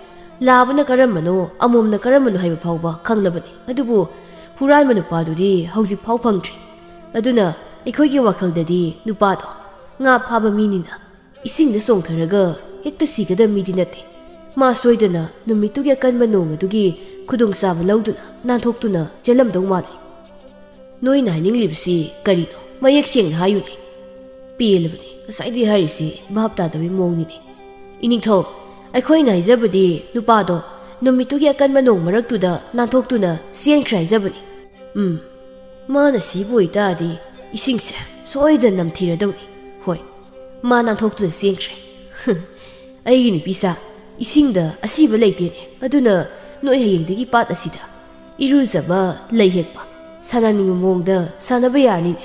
ꯂꯥꯕꯅ ꯀꯔꯝꯕꯅꯣ, ꯑꯃꯣꯝꯅ ꯀꯔꯝꯕꯅꯣ ꯍꯥꯏꯕ ꯐꯥꯎꯕ ꯈꯪꯂꯕꯅꯤ꯫ ꯑꯗꯨꯕꯨ ꯍꯨꯔꯥꯟꯕ ꯅꯨꯄꯥꯗꯨꯗꯤ ꯍꯧꯖꯤꯛ ꯐꯥꯎ ꯐꯪꯗ꯭ꯔꯤ꯫ ꯑꯗꯨꯅ ꯑꯩꯈꯣꯏꯒꯤ ꯋꯥꯈꯜꯗꯗꯤ ꯅꯨꯄꯥꯗꯣ ꯉꯥ ꯐꯥꯕ ꯃꯤꯅꯤꯅ ꯏꯁꯤꯡꯗ ꯆꯣꯡꯊꯔꯒ ꯍꯦꯛꯇ ꯁꯤꯒꯗꯕ ꯃꯤꯗꯤ ꯅꯠꯇꯦ꯫ ꯃꯥ ꯁꯣꯏꯗꯅ ꯅꯨꯃꯤꯠꯇꯨꯒꯤ ꯑꯀꯟꯕ ꯅꯣꯡ ꯑꯗꯨꯒꯤ ꯈꯨꯗꯣꯡꯆꯥꯕ ꯂꯧꯗꯨꯅ ꯅꯥꯟꯊꯣꯛꯇꯨꯅ ꯆꯦꯜꯂꯝꯗꯧ ꯃꯥꯜꯂꯤ꯫" "ꯅꯣꯏꯅ ꯍꯥꯏꯅꯤꯡꯂꯤꯕꯁꯤ ꯀꯔꯤꯅꯣ? ꯃꯌꯦꯛ ꯁꯦꯡꯅ ꯍꯥꯏꯌꯨꯅꯦ꯫" "ꯄꯦꯜꯂꯕꯅꯤ, ꯉꯁꯥꯏꯗꯤ ꯍꯥꯏꯔꯤꯁꯤ ꯚꯥꯞ ꯇꯥꯗꯕꯒꯤ ꯃꯑꯣꯡꯅꯤꯅꯦ꯫" "ꯏꯅꯤꯡꯊꯧ, ꯑꯩꯈꯣꯏꯅ ꯍꯥꯏꯖꯕꯗꯤ ꯅꯨꯄꯥꯗꯣ ꯅꯨꯃꯤꯠꯇꯨꯒꯤ ꯑꯀꯟꯕ ꯅꯣꯡ ꯃꯔꯛꯇꯨꯗ ꯅꯥꯟꯊꯣꯛꯇꯨꯅ ꯆꯦꯟꯈ꯭ꯔꯦ ꯍꯥꯏꯖꯕꯅꯤ꯫" "ꯎꯝ, ꯃꯥꯅ ꯁꯤꯕ ꯑꯣꯏꯇꯥꯔꯗꯤ ꯏꯁꯤꯡꯁꯦ ꯁꯣꯏꯗꯅ ꯅꯝꯊꯤꯔꯗꯧꯅꯤ꯫ ꯍꯣꯏ, ꯃꯥ ꯅꯥꯟꯊꯣꯛꯇꯨꯅ ꯆꯦꯟꯈ꯭ꯔꯦ꯫" "ꯑꯩꯒꯤ ꯅꯨꯄꯤꯁꯥ, ꯏꯁꯤꯡꯗ ꯑꯁꯤꯕ ꯂꯩꯇꯦꯅꯦ꯫ ꯑꯗꯨꯅ ꯅꯣꯏ ꯍꯌꯦꯡꯗꯒꯤ ꯄꯥꯠ ꯑꯁꯤꯗ ꯏꯔꯨꯖꯕ, ꯂꯩ ꯍꯦꯛꯄ, ꯁꯥꯟꯅꯅꯤꯡꯕ ꯃꯑꯣꯡꯗ ꯁꯥꯟꯅꯕ ꯌꯥꯔꯅꯤꯅꯦ꯫"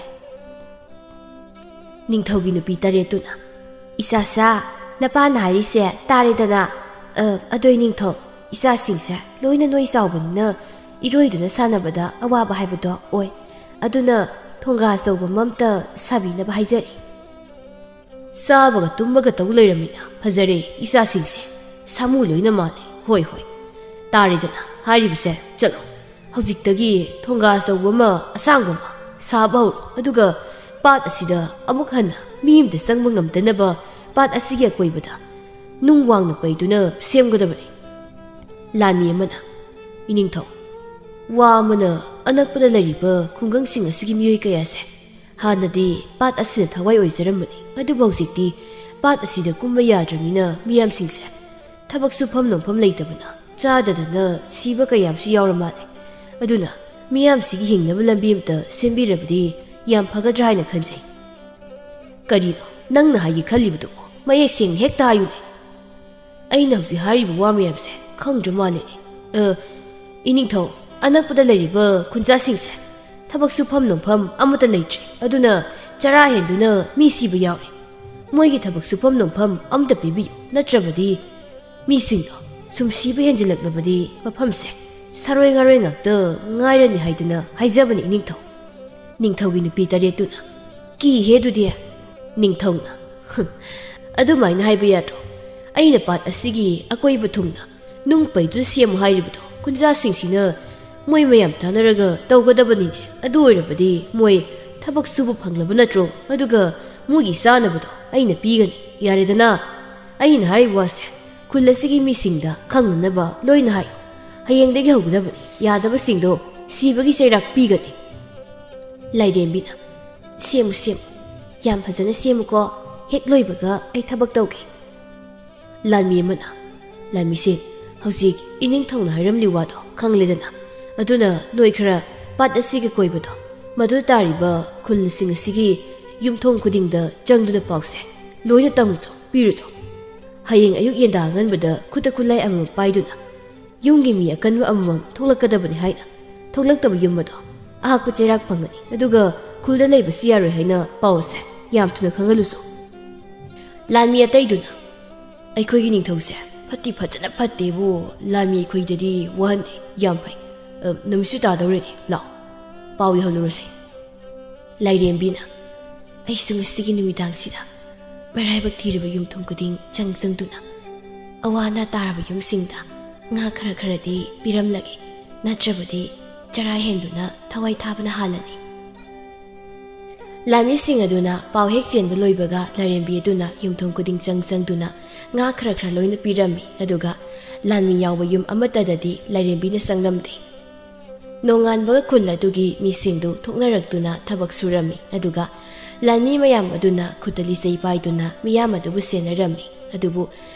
ꯅꯤꯡꯊꯧꯒꯤ ꯅꯨꯄꯤ ꯇꯔꯦꯠꯇꯨꯅ, "ꯏꯆꯥꯁꯥ, ꯅꯄꯥꯅ ꯍꯥꯏꯔꯤꯁꯦ ꯇꯥꯔꯦꯗꯅ? ꯑ, ꯑꯗꯣ ꯏꯅꯤꯡꯊꯧ, ꯏꯆꯥꯁꯤꯡꯁꯦ ꯂꯣꯏꯅ ꯅꯣꯏ ꯆꯥꯎꯕꯅꯤꯅ ꯏꯔꯣꯏꯗꯨꯅ ꯁꯥꯟꯅꯕꯗ ꯑꯋꯥꯕ ꯍꯥꯏꯕꯗꯣ ꯑꯣꯏ꯫ ꯑꯗꯨꯅ ꯊꯣꯡꯒ꯭ꯔꯥ ꯑꯆꯧꯕ ꯑꯃ ꯑꯝꯇ ꯁꯥꯕꯤꯅꯕ ꯍꯥꯏꯖꯔꯤ꯫" "ꯆꯥꯕꯒ ꯇꯨꯝꯕꯒ ꯇꯧ ꯂꯩꯔꯝꯃꯤꯅ ꯐꯖꯔꯦ ꯏꯆꯥꯁꯤꯡꯁꯦ꯫ ꯁꯥꯃꯨ ꯂꯣꯏꯅ ꯃꯥꯜꯂꯦ꯫ ꯍꯣꯏ, ꯍꯣꯏ, ꯇꯥꯔꯦꯗꯅ ꯍꯥꯏꯔꯤꯕꯁꯦ꯫ ꯆꯠꯂꯣ, ꯍꯧꯖꯤꯛꯇꯒꯤ ꯊꯣꯡꯒꯥ ꯑꯆꯧꯕ ꯑꯃ, ꯑꯁꯥꯡꯕ ꯑꯃ ꯁꯥꯕ ꯍꯧꯔꯣ꯫ ꯑꯗꯨꯒ ꯄꯥꯠ ꯑꯁꯤꯗ ꯑꯃꯨꯛ ꯍꯟꯅ ꯃꯤ ꯑꯃꯇ ꯆꯪꯕ ꯉꯝꯗꯅꯕ ꯄꯥꯠ ꯑꯁꯤꯒꯤ ꯑꯀꯣꯏꯕꯗ ꯅꯨꯡ ꯋꯥꯡꯅ ꯄꯩꯗꯨꯅ ꯁꯦꯝꯒꯗꯕꯅꯤ꯫" ꯂꯥꯟꯃꯤ ꯑꯃꯅ, ꯏꯅꯤꯡꯊꯧ, ꯋꯥ ꯑꯃꯅ ꯑꯅꯛꯄꯗ ꯂꯩꯔꯤꯕ ꯈꯨꯡꯒꯪꯁꯤꯡ ꯑꯁꯤꯒꯤ ꯃꯤꯑꯣꯏ ꯀꯌꯥꯁꯦ ꯍꯥꯟꯅꯗꯤ ꯄꯥꯠ ꯑꯁꯤꯅ ꯊꯋꯥꯏ ꯑꯣꯏꯖꯔꯝꯕꯅꯤ, ꯑꯗꯨꯕꯨ ꯍꯧꯖꯤꯛꯇꯤ ꯄꯥꯠ ꯑꯁꯤꯗ ꯀꯨꯝꯕ ꯌꯥꯗ꯭ꯔꯕꯅꯤꯅ ꯃꯤꯌꯥꯝꯁꯤꯡꯁꯦ ꯊꯕꯛ ꯁꯨꯐꯝ ꯅꯣꯝꯐꯝ ꯂꯩꯇꯕꯅ ꯆꯥꯗꯗꯅ ꯁꯤꯕ ꯀꯌꯥ ꯑꯃꯁꯨ ꯌꯥꯎꯔ ꯃꯥꯜꯂꯦ꯫ ꯑꯗꯨꯅ ꯃꯤꯌꯥꯝꯁꯤꯒꯤ ꯍꯤꯡꯅꯕ ꯂꯝꯕꯤ ꯑꯃꯇ ꯁꯦꯝꯕꯤꯔꯕꯗꯤ ꯌꯥꯝ ꯐꯒꯗ꯭ꯔꯥ ꯍꯥꯏꯅ ꯈꯟꯖꯩ꯫ ꯀꯔꯤꯅꯣ ꯅꯪꯅ ꯍꯥꯏꯒꯦ ꯈꯜꯂꯤꯕꯗꯨꯕꯨ? ꯃꯌꯦꯛ ꯁꯦꯡꯅ ꯍꯦꯛꯇ ꯍꯥꯏꯌꯨꯅꯦ꯫ ꯑꯩꯅ ꯍꯧꯖꯤꯛ ꯍꯥꯏꯔꯤꯕ ꯋꯥ ꯃꯌꯥꯝꯁꯦ ꯈꯪꯗ꯭ꯔ ꯃꯥꯜꯂꯦꯅꯦ꯫ ꯑ, ꯏꯅꯤꯡꯊꯧ, ꯑꯅꯛꯄꯗ ꯂꯩꯔꯤꯕ ꯈꯨꯟꯖꯥꯁꯤꯡꯁꯦ ꯊꯕꯛ ꯁꯨꯐꯝ ꯅꯣꯝꯐꯝ ꯑꯃꯠꯇ ꯂꯩꯇ꯭ꯔꯦ꯫ ꯑꯗꯨꯅ ꯆꯔꯥ ꯍꯦꯟꯗꯨꯅ ꯃꯤ ꯁꯤꯕ ꯌꯥꯎꯔꯦ꯫ ꯃꯣꯏꯒꯤ ꯊꯕꯛ ꯁꯨꯐꯝ ꯅꯣꯝꯐꯝ ꯑꯃꯠꯇ ꯄꯤꯕꯤꯌꯨ, ꯅꯠꯇ꯭ꯔꯕꯗꯤ ꯃꯤꯁꯤꯡꯗꯣ ꯁꯨꯝ ꯁꯤꯕ ꯍꯦꯟꯖꯤꯜꯂꯛꯂꯕꯗꯤ ꯃꯐꯝꯁꯦ ꯁꯥꯔꯣꯏ ꯉꯥꯔꯣꯏ ꯉꯥꯛꯇ ꯉꯥꯏꯔꯅꯤ ꯍꯥꯏꯗꯨꯅ ꯍꯥꯏꯖꯕꯅꯤ ꯏꯅꯤꯡꯊꯧ꯫ ꯅꯤꯡꯊꯧꯒꯤ ꯅꯨꯄꯤ ꯇꯔꯦꯠꯇꯨꯅ, "ꯀꯤꯍꯦ ꯑꯗꯨꯗꯤ!" ꯅꯤꯡꯊꯧꯅ, "ꯍꯨꯝ, ꯑꯗꯨꯃꯥꯏꯅ ꯍꯥꯏꯕ ꯌꯥꯗ꯭ꯔꯣ? ꯑꯩꯅ ꯄꯥꯠ ꯑꯁꯤꯒꯤ ꯑꯀꯣꯏꯕ ꯊꯨꯡꯅ ꯅꯨꯡ ꯄꯩꯗꯨꯅ ꯁꯦꯝꯃꯨ ꯍꯥꯏꯔꯤꯕꯗꯣ ꯈꯨꯟꯖꯥꯁꯤꯡꯁꯤꯅ ꯃꯣꯏ ꯃꯌꯥꯝ ꯇꯥꯟꯅꯔꯒ ꯇꯧꯒꯗꯕꯅꯤꯅꯦ꯫ ꯑꯗꯨ ꯑꯣꯏꯔꯕꯗꯤ ꯃꯣꯏ ꯊꯕꯛ ꯁꯨꯕ ꯐꯪꯂꯕ ꯅꯠꯇ꯭ꯔꯣ? ꯑꯗꯨꯒ ꯃꯣꯏꯒꯤ ꯆꯥꯅꯕꯗꯣ ꯑꯩꯅ ꯄꯤꯒꯅꯤ꯫ ꯌꯥꯔꯦꯗꯅ, ꯑꯩꯅ ꯍꯥꯏꯔꯤꯕ ꯋꯥꯁꯦ ꯈꯨꯜ ꯑꯁꯤꯒꯤ ꯃꯤꯁꯤꯡꯗ ꯈꯪꯅꯅꯕ ꯂꯣꯏꯅ ꯍꯥꯏꯌꯨ꯫ ꯍꯌꯦꯡꯗꯒꯤ ꯍꯧꯒꯗꯕꯅꯤ꯫ ꯌꯥꯗꯕꯁꯤꯡꯗꯣ ꯁꯤꯕꯒꯤ ꯆꯩꯔꯥꯛ ꯄꯤꯒꯅꯤ꯫" ꯂꯥꯏꯔꯦꯝꯕꯤꯅ, "ꯁꯦꯝꯃꯨ, ꯁꯦꯝꯃꯨ꯫ ꯌꯥꯝ ꯐꯖꯅ ꯁꯦꯝꯃꯨꯀꯣ꯫ ꯍꯦꯛ ꯂꯣꯏꯕꯒ ꯑꯩ ꯊꯕꯛ ꯇꯧꯒꯦ꯫" ꯂꯥꯟꯃꯤ ꯑꯃꯅ, "ꯂꯥꯟꯃꯤꯁꯦ, ꯍꯧꯖꯤꯛ ꯏꯅꯤꯡꯊꯧꯅ ꯍꯥꯏꯔꯝꯂꯤ ꯋꯥꯗꯣ ꯈꯪꯂꯦꯗꯅ꯫ ꯑꯗꯨꯅ ꯅꯣꯏ ꯈꯔ ꯄꯥꯠ ꯑꯁꯤꯒꯤ ꯀꯣꯏꯕꯗꯣ, ꯃꯗꯨꯗ ꯇꯥꯔꯤꯕ ꯈꯨꯜꯁꯤꯡ ꯑꯁꯤꯒꯤ ꯌꯨꯝꯊꯣꯡ ꯈꯨꯗꯤꯡꯗ ꯆꯪꯗꯨꯅ ꯄꯥꯎꯁꯦ ꯂꯣꯏꯅ ꯇꯝꯃꯨꯆꯣ, ꯄꯤꯔꯨꯆꯣ꯫ ꯍꯌꯦꯡ ꯑꯌꯨꯛ ꯌꯦꯟꯗꯥ ꯑꯉꯟꯕꯗ ꯈꯨꯠꯇ ꯈꯨꯠꯂꯥꯏ ꯑꯃꯃꯝ ꯄꯥꯏꯗꯨꯅ ꯌꯨꯝꯒꯤ ꯃꯤ ꯑꯀꯟꯕ ꯑꯃꯃꯝ ꯊꯣꯛꯂꯛꯀꯗꯕꯅꯤ ꯍꯥꯏꯅ꯫ ꯊꯣꯛꯂꯛꯇꯕ ꯌꯨꯝ ꯑꯗꯣ ꯑꯍꯥꯛꯄ ꯆꯩꯔꯥꯛ ꯐꯪꯒꯅꯤ, ꯑꯗꯨꯒ ꯈꯨꯜꯗ ꯂꯩꯕꯁꯨ ꯌꯥꯔꯣꯏ ꯍꯥꯏꯅ ꯄꯥꯎ ꯑꯁꯦ ꯌꯥꯝ ꯊꯨꯅ ꯈꯪꯍꯜꯂꯨꯁꯨ꯫" ꯂꯥꯟꯃꯤ ꯑꯇꯩꯗꯨꯅ, "ꯑꯩꯈꯣꯏꯒꯤ ꯅꯤꯡꯊꯧꯁꯦ ꯐꯠꯇꯤ ꯐꯖꯅ ꯐꯠꯇꯦꯕꯨ, ꯂꯥꯟꯃꯤ ꯑꯩꯈꯣꯏꯗꯗꯤ ꯋꯥꯍꯟꯗꯦ꯫ ꯌꯥꯝ ꯐꯩ꯫ ꯑ, ꯅꯨꯃꯤꯠꯁꯨ ꯇꯥꯗꯧꯔꯦꯅꯦ꯫ ꯂꯥꯛꯑꯣ, ꯄꯥꯎ ꯌꯧꯍꯜꯂꯨꯔꯁꯤ꯫" ꯂꯥꯏꯔꯦꯝꯕꯤꯅ, "ꯑꯩꯁꯨ ꯉꯁꯤꯒꯤ ꯅꯨꯃꯤꯗꯥꯡꯁꯤꯗ ꯃꯔꯥꯏꯕꯛ ꯊꯤꯔꯕ ꯌꯨꯝꯊꯣꯡ ꯈꯨꯗꯤꯡ ꯆꯪ ꯆꯪꯗꯨꯅ ꯑꯋꯥ ꯑꯅꯥ ꯇꯥꯔꯕ ꯌꯨꯝꯁꯤꯡꯗ ꯉꯥ ꯈꯔ ꯈꯔꯗꯤ ꯄꯤꯔꯝꯂꯒꯦ, ꯅꯠꯇ꯭ꯔꯕꯗꯤ ꯆꯔꯥ ꯍꯦꯟꯗꯨꯅ ꯊꯋꯥꯏ ꯊꯥꯕꯅ ꯍꯥꯜꯂꯅꯤ꯫" ꯂꯥꯟꯃꯤꯁꯤꯡ ꯑꯗꯨꯅ ꯄꯥꯎ ꯍꯦꯛ ꯆꯦꯟꯕ ꯂꯣꯏꯕꯒ ꯂꯥꯏꯔꯦꯝꯕꯤ ꯑꯗꯨꯅ ꯌꯨꯝꯊꯣꯡ ꯈꯨꯗꯤꯡ ꯆꯪ ꯆꯪꯗꯨꯅ ꯉꯥ ꯈꯔ ꯈꯔ ꯂꯣꯏꯅ ꯄꯤꯔꯝꯃꯤ꯫ ꯑꯗꯨꯒ ꯂꯥꯟꯃꯤ ꯌꯥꯎꯕ ꯌꯨꯝ ꯑꯃꯠꯇꯗꯗꯤ ꯂꯥꯏꯔꯦꯝꯕꯤꯅ ꯆꯪꯂꯝꯗꯦ꯫ ꯅꯣꯡꯉꯥꯟꯕꯒ ꯈꯨꯜ ꯑꯗꯨꯒꯤ ꯃꯤꯁꯤꯡꯗꯨ ꯊꯣꯛꯅꯔꯛꯇꯨꯅ ꯊꯕꯛ ꯁꯨꯔꯝꯃꯤ꯫ ꯑꯗꯨꯒ ꯂꯥꯟꯃꯤ ꯃꯌꯥꯝ ꯑꯗꯨꯅ ꯈꯨꯠꯇ ꯂꯤꯆꯩ ꯄꯥꯏꯗꯨꯅ ꯃꯤꯌꯥꯝ ꯑꯗꯨꯕꯨ ꯁꯦꯟꯅꯔꯝꯃꯤ꯫ ꯑꯗꯨꯕꯨ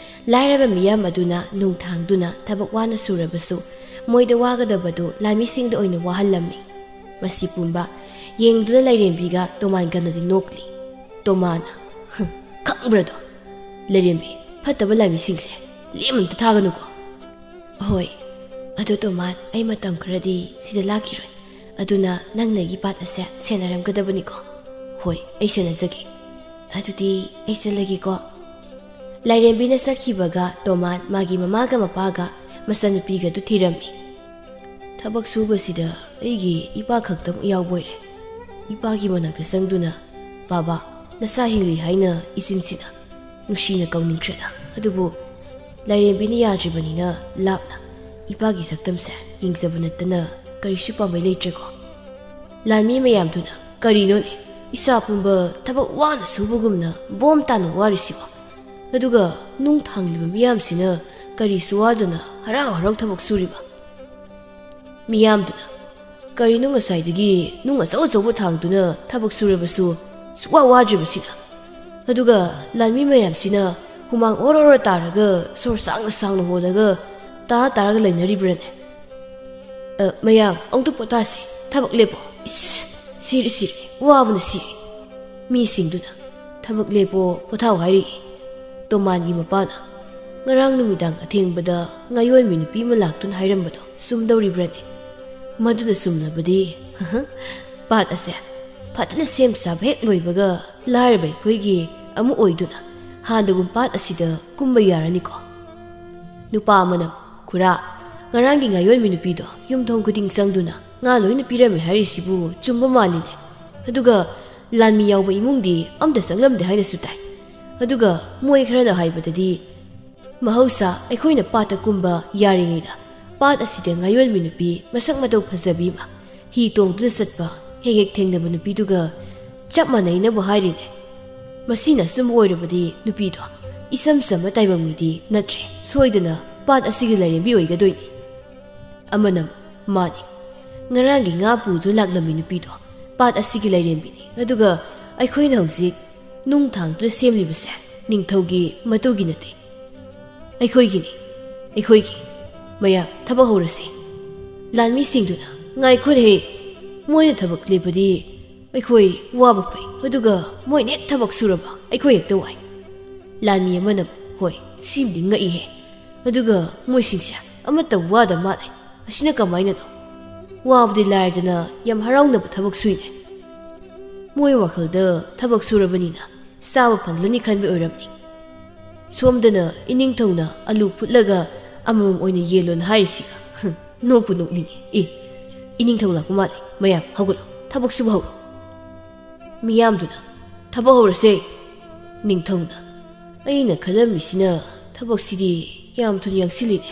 ꯂꯥꯏꯔꯕ ꯃꯤꯌꯥꯝ ꯑꯗꯨꯅ ꯅꯨꯡ ꯊꯥꯡꯗꯨꯅ ꯊꯕꯛ ꯋꯥꯅ ꯁꯨꯔꯕꯁꯨ ꯃꯣꯏꯗ ꯋꯥꯒꯗꯕꯗꯨ ꯂꯥꯟꯃꯤꯁꯤꯡꯗ ꯑꯣꯏꯅ ꯋꯥꯍꯜꯂꯝꯃꯤ꯫ ꯃꯁꯤ ꯄꯨꯝꯕ ꯌꯦꯡꯗꯨꯅ ꯂꯥꯏꯔꯦꯝꯕꯤꯒ ꯇꯣꯃꯥꯟꯒꯅꯗꯤ ꯅꯣꯛꯂꯤ꯫ ꯇꯣꯃꯥꯟꯅ, "ꯍꯨꯝ, ꯈꯪꯕ꯭ꯔꯗꯣ? ꯂꯥꯏꯔꯦꯝꯕꯤ, ꯐꯠꯇꯕ ꯂꯥꯟꯃꯤꯁꯤꯡꯁꯦ ꯂꯦꯝ ꯑꯝꯇ ꯊꯥꯒꯅꯨꯀꯣ꯫" "ꯍꯣꯏ, ꯑꯗꯣ ꯇꯣꯃꯥꯟ, ꯑꯩ ꯃꯇꯝ ꯈꯔꯗꯤ ꯁꯤꯗ ꯂꯥꯛꯈꯤꯔꯣꯏ꯫ ꯑꯗꯨꯅ ꯅꯪꯅ ꯑꯩꯒꯤ ꯄꯥꯠ ꯑꯁꯦ ꯁꯦꯟꯅꯔꯝꯒꯗꯕꯅꯤꯀꯣ꯫" "ꯍꯣꯏ, ꯑꯩ ꯁꯦꯟꯅꯖꯒꯦ꯫" "ꯑꯗꯨꯗꯤ ꯑꯩ ꯆꯠꯂꯒꯦꯀꯣ꯫" ꯂꯥꯏꯔꯦꯝꯕꯤꯅ ꯆꯠꯈꯤꯕꯒ ꯇꯣꯃꯥꯟ ꯃꯥꯒꯤ ꯃꯃꯥꯒ ꯃꯄꯥꯒ ꯃꯆꯟꯅꯨꯄꯤꯒꯗꯨ ꯊꯤꯔꯝꯃꯤ꯫ "ꯊꯕꯛ ꯁꯨꯕꯁꯤꯗ ꯑꯩꯒꯤ ꯏꯄꯥ ꯈꯛꯇꯃꯛ ꯌꯥꯎꯕ ꯑꯣꯏꯔꯦ꯫" ꯏꯄꯥꯒꯤ ꯃꯅꯥꯛꯇ ꯆꯪꯗꯨꯅ, "ꯕꯥꯕꯥ, ꯅꯁꯥ ꯍꯤꯡꯂꯤ ꯍꯥꯏꯅ ꯏꯆꯤꯟꯁꯤꯅ ꯅꯨꯡꯁꯤꯅ ꯀꯧꯅꯤꯡꯈ꯭ꯔꯦꯗ꯫ ꯑꯗꯨꯕꯨ ꯂꯥꯏꯔꯦꯝꯕꯤꯅ ꯌꯥꯗ꯭ꯔꯤꯕꯅꯤꯅ ꯂꯥꯞꯅ ꯏꯄꯥꯒꯤ ꯁꯛꯇꯝꯁꯦ ꯌꯦꯡꯖꯕ ꯅꯠꯇꯅ ꯀꯔꯤꯁꯨ ꯄꯥꯝꯕꯩ ꯂꯩꯇ꯭ꯔꯦꯀꯣ꯫" ꯂꯥꯟꯃꯤ ꯃꯌꯥꯝꯗꯨꯅ, "ꯀꯔꯤꯅꯣꯅꯦ, ꯏꯆꯥ ꯄꯨꯝꯕ ꯊꯕꯛ ꯋꯥꯅ ꯁꯨꯕꯒꯨꯝꯅ ꯕꯣꯝ ꯇꯥꯅ ꯋꯥꯔꯤꯁꯤꯕꯣ? ꯑꯗꯨꯒ ꯅꯨꯡ ꯊꯥꯡꯂꯤꯕ ꯃꯤꯌꯥꯝꯁꯤꯅ ꯀꯔꯤꯁꯨ ꯋꯥꯗꯅ ꯍꯔꯥꯎ ꯍꯔꯥꯎ ꯊꯕꯛ ꯁꯨꯔꯤꯕ?" ꯃꯤꯌꯥꯝꯗꯨꯅ, "ꯀꯔꯤꯅꯣ, ꯉꯁꯥꯏꯗꯒꯤ ꯅꯨꯡ ꯑꯆꯧ ꯑꯆꯧꯕ ꯊꯥꯡꯗꯨꯅ ꯊꯕꯛ ꯁꯨꯔꯕꯁꯨ ꯁꯨꯛꯋꯥ ꯋꯥꯗ꯭ꯔꯤꯕꯁꯤꯅ? ꯑꯗꯨꯒ ꯂꯥꯟꯃꯤ ꯃꯌꯥꯝꯁꯤꯅ ꯍꯨꯃꯥꯡ ꯑꯣꯔꯣ ꯑꯣꯔꯣ ꯇꯥꯔꯒ ꯁꯣꯔ ꯁꯥꯡꯅ ꯁꯥꯡꯅ ꯍꯣꯜꯂꯒ ꯇꯥ ꯇꯥꯔꯒ ꯂꯩꯅꯔꯤꯕ꯭ꯔꯅꯦ? ꯑ, ꯃꯌꯥꯝ ꯑꯃꯨꯛꯇ ꯄꯣꯊꯥꯁꯤ, ꯊꯕꯛ ꯂꯦꯞꯄꯣ꯫ ꯏꯁ, ꯁꯤꯔꯦ, ꯁꯤꯔꯦ, ꯋꯥꯕꯅ ꯁꯤꯔꯦ꯫" ꯃꯤꯁꯤꯡꯗꯨꯅ, "ꯊꯕꯛ ꯂꯦꯞꯄꯣ, ꯄꯣꯊꯥꯎ ꯍꯥꯏꯔꯤ꯫" ꯇꯣꯃꯥꯟꯒꯤ ꯃꯄꯥꯅ, "ꯉꯔꯥꯡ ꯅꯨꯃꯤꯗꯥꯡ ꯑꯊꯦꯡꯕꯗ ꯉꯥꯌꯣꯟꯕꯤ ꯅꯨꯄꯤ ꯑꯃ ꯂꯥꯛꯇꯨꯅ ꯍꯥꯏꯔꯝꯕꯗꯣ ꯆꯨꯝꯗꯧꯔꯤꯕ꯭ꯔꯅꯦ? ꯃꯗꯨꯅ ꯆꯨꯝꯂꯕꯗꯤ, ꯄꯥꯠ ꯑꯁꯦ ꯐꯖꯅ ꯁꯦꯝ ꯁꯥꯕ ꯍꯦꯛ ꯂꯣꯏꯕꯒ ꯂꯥꯏꯔꯕ ꯑꯩꯈꯣꯏꯒꯤ ꯑꯃ ꯑꯣꯏꯗꯨꯅ ꯍꯥꯟꯅꯒꯨꯝ ꯄꯥꯠ ꯑꯁꯤꯗ ꯀꯨꯝꯕ ꯌꯥꯔꯅꯤꯀꯣ꯫" ꯅꯨꯄꯥ ꯑꯃꯅ, "ꯈꯨꯔꯥ, ꯉꯔꯥꯡꯒꯤ ꯉꯥꯌꯣꯟꯕꯤ ꯅꯨꯄꯤꯗꯣ ꯌꯨꯝꯊꯣꯡ ꯈꯨꯗꯤꯡ ꯆꯪꯗꯨꯅ ꯉꯥ ꯂꯣꯏꯅ ꯄꯤꯔꯝꯃꯦ ꯍꯥꯏꯔꯤꯁꯤꯕꯨ ꯆꯨꯝꯕ ꯃꯥꯜꯂꯤꯅꯦ꯫ ꯑꯗꯨꯒ ꯂꯥꯟꯃꯤ ꯌꯥꯎꯕ ꯏꯃꯨꯡꯗꯤ ꯑꯝꯇ ꯆꯪꯂꯝꯗꯦ ꯍꯥꯏꯅꯁꯨ ꯇꯥꯏ꯫ ꯑꯗꯨꯒ ꯃꯣꯏ ꯈꯔꯅ ꯍꯥꯏꯕꯗꯗꯤ, ꯃꯍꯧꯁꯥ ꯑꯩꯈꯣꯏꯅ ꯄꯥꯠꯇ ꯀꯨꯝꯕ ꯌꯥꯔꯤꯉꯩꯗ ꯄꯥꯠ ꯑꯁꯤꯗ ꯉꯥꯌꯣꯟꯕꯤ ꯅꯨꯄꯤ ꯃꯁꯛ ꯃꯇꯧ ꯐꯖꯕꯤ ꯑꯃ ꯍꯤ ꯇꯣꯡꯗꯨꯅ ꯆꯠꯄ ꯍꯦꯛ ꯍꯦꯛ ꯊꯦꯡꯅꯕ ꯅꯨꯄꯤꯗꯨꯒ ꯆꯞ ꯃꯥꯟꯅꯩꯅꯕꯨ ꯍꯥꯏꯔꯤꯅꯦ꯫ ꯃꯁꯤꯅ ꯑꯆꯨꯝꯕ ꯑꯣꯏꯔꯕꯗꯤ ꯅꯨꯄꯤꯗꯣ ꯏꯆꯝ ꯆꯝꯕ ꯇꯥꯏꯕꯪ ꯃꯤꯗꯤ ꯅꯠꯇ꯭ꯔꯦ꯫ ꯁꯣꯏꯗꯅ ꯄꯥꯠ ꯑꯁꯤꯒꯤ ꯂꯥꯏꯔꯦꯝꯕꯤ ꯑꯣꯏꯒꯗꯣꯏꯅꯤ꯫ ꯑꯃꯅ, ꯃꯥꯅꯤ, ꯉꯔꯥꯡꯒꯤ ꯉꯥ ꯄꯨꯗꯨꯅ ꯂꯥꯛꯂꯝꯃꯤ ꯅꯨꯄꯤꯗꯣ ꯄꯥꯠ ꯑꯁꯤꯒꯤ ꯂꯥꯏꯔꯦꯝꯕꯤꯅꯤ꯫ ꯑꯗꯨꯒ ꯑꯩꯈꯣꯏꯅ ꯍꯧꯖꯤꯛ ꯅꯨꯡ ꯊꯥꯡꯗꯨꯅ ꯁꯦꯝꯂꯤꯕꯁꯦ ꯅꯤꯡꯊꯧꯒꯤ ꯃꯇꯨꯒꯤ ꯅꯠꯇꯦ, ꯑꯩꯈꯣꯏꯒꯤꯅꯤ, ꯑꯩꯈꯣꯏꯒꯤ꯫ ꯃꯌꯥꯝ ꯊꯕꯛ ꯍꯧꯔꯁꯤ꯫ ꯂꯥꯟꯃꯤꯁꯤꯡꯗꯨꯅ, ꯉꯥꯏꯈꯣꯅꯦꯍꯦ, ꯃꯣꯏꯅ ꯊꯕꯛ ꯂꯦꯞꯄꯗꯤ ꯑꯩꯈꯣꯏ ꯋꯥꯕ ꯐꯩ, ꯑꯗꯨꯒ ꯃꯣꯏꯅ ꯍꯦꯛ ꯊꯕꯛ ꯁꯨꯔꯕ ꯑꯩꯈꯣꯏ ꯍꯦꯛꯇ ꯋꯥꯏ꯫ ꯂꯥꯟꯃꯤ ꯑꯃꯅ, ꯍꯣꯏ, ꯁꯤꯃꯗꯤ ꯉꯛꯏꯍꯦ, ꯑꯗꯨꯒ ꯃꯣꯏꯁꯤꯡꯁꯦ ꯑꯃꯠꯇ ꯋꯥꯗ ꯃꯥꯜꯂꯦ, ꯑꯁꯤꯅ ꯀꯃꯥꯏꯅꯅꯣ? ꯋꯥꯕꯗꯤ ꯂꯥꯏꯔꯗꯅ ꯌꯥꯝ ꯍꯔꯥꯎꯅꯕ ꯊꯕꯛ ꯁꯨꯏꯅꯦ꯫ ꯃꯣꯏ ꯋꯥꯈꯜꯗ ꯊꯕꯛ ꯁꯨꯔꯕꯅꯤꯅ ꯆꯥꯕ ꯐꯪꯂꯅꯤ ꯈꯟꯕ ꯑꯣꯏꯔꯝꯅꯤ꯫ ꯁꯣꯝꯗꯅ ꯏꯅꯤꯡꯊꯧꯅ ꯑꯂꯨ ꯐꯨꯠꯂꯒ ꯑꯃꯃꯝ ꯑꯣꯏꯅ ꯌꯦꯜꯂꯣꯅ ꯍꯥꯏꯔꯤꯁꯤꯒ꯫ ꯍꯝ, ꯅꯣꯛꯄꯨ ꯅꯣꯛꯅꯤꯡꯉꯤ꯫ ꯑꯦ, ꯏꯅꯤꯡꯊꯧ ꯂꯥꯛꯄ ꯃꯥꯜꯂꯦ꯫ ꯃꯌꯥꯝ ꯍꯧꯒꯠꯂꯣ, ꯊꯕꯛ ꯁꯨꯕ ꯍꯧꯔꯣ꯫ ꯃꯤꯌꯥꯝꯗꯨꯅ, ꯊꯕꯛ ꯍꯧꯔꯁꯦ꯫ ꯅꯤꯡꯊꯧꯅ, ꯑꯩꯅ ꯈꯜꯂꯝꯃꯤꯁꯤꯅ ꯊꯕꯛꯁꯤꯗꯤ ꯌꯥꯝ ꯊꯨꯅ ꯌꯥꯡꯁꯤꯜꯂꯤꯅꯦ꯫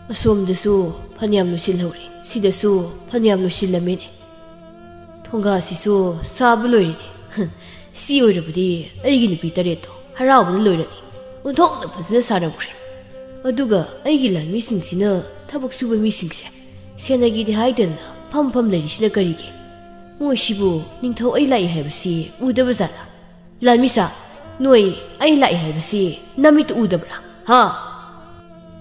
ꯑꯁꯣꯝꯗꯁꯨ ꯐꯅꯌꯥꯝ ꯂꯣꯏꯁꯤꯜꯍꯧꯔꯦ, ꯁꯤꯗꯁꯨ ꯐꯅꯌꯥꯝ ꯂꯣꯏꯁꯤꯜꯂꯝꯃꯦꯅꯦ꯫ ꯊꯣꯡꯒꯥꯁꯤꯁꯨ ꯁꯥꯕ ꯂꯣꯏꯔꯦꯅꯦ꯫ ꯍ, ꯁꯤ ꯑꯣꯏꯔꯕꯗꯤ ꯑꯩꯒꯤ ꯅꯨꯄꯤ ꯇꯔꯦꯠꯇꯣ ꯍꯔꯥꯎꯕꯅ ꯂꯣꯏꯔꯅꯤ꯫ ꯑꯣꯟꯊꯣꯛꯅ ꯐꯖꯅ ꯁꯥꯔꯝꯈ꯭ꯔꯦ꯫ ꯑꯗꯨꯒ ꯑꯩꯒꯤ ꯂꯥꯟꯃꯤꯁꯤꯡꯁꯤꯅ, ꯊꯕꯛ ꯁꯨꯕ ꯃꯤꯁꯤꯡꯁꯦ, ꯁꯦꯟꯅꯒꯦꯗꯤ ꯍꯥꯏꯗꯅ ꯐꯝ ꯐꯝ ꯂꯩꯔꯤꯁꯤꯅ ꯀꯔꯤꯒꯤ? ꯃꯣꯏꯁꯤꯕꯨ ꯅꯤꯡꯊꯧ ꯑꯩ ꯂꯥꯛꯏ ꯍꯥꯏꯕꯁꯤ ꯎꯗꯕ ꯖꯥꯠꯂꯥ? ꯂꯥꯟꯃꯤꯁꯥ, ꯅꯣꯏ ꯑꯩ ꯂꯥꯛꯏ ꯍꯥꯏꯕꯁꯤ ꯅꯃꯤꯠꯇ ꯎꯗꯕ꯭ꯔꯥ? ꯍꯥ?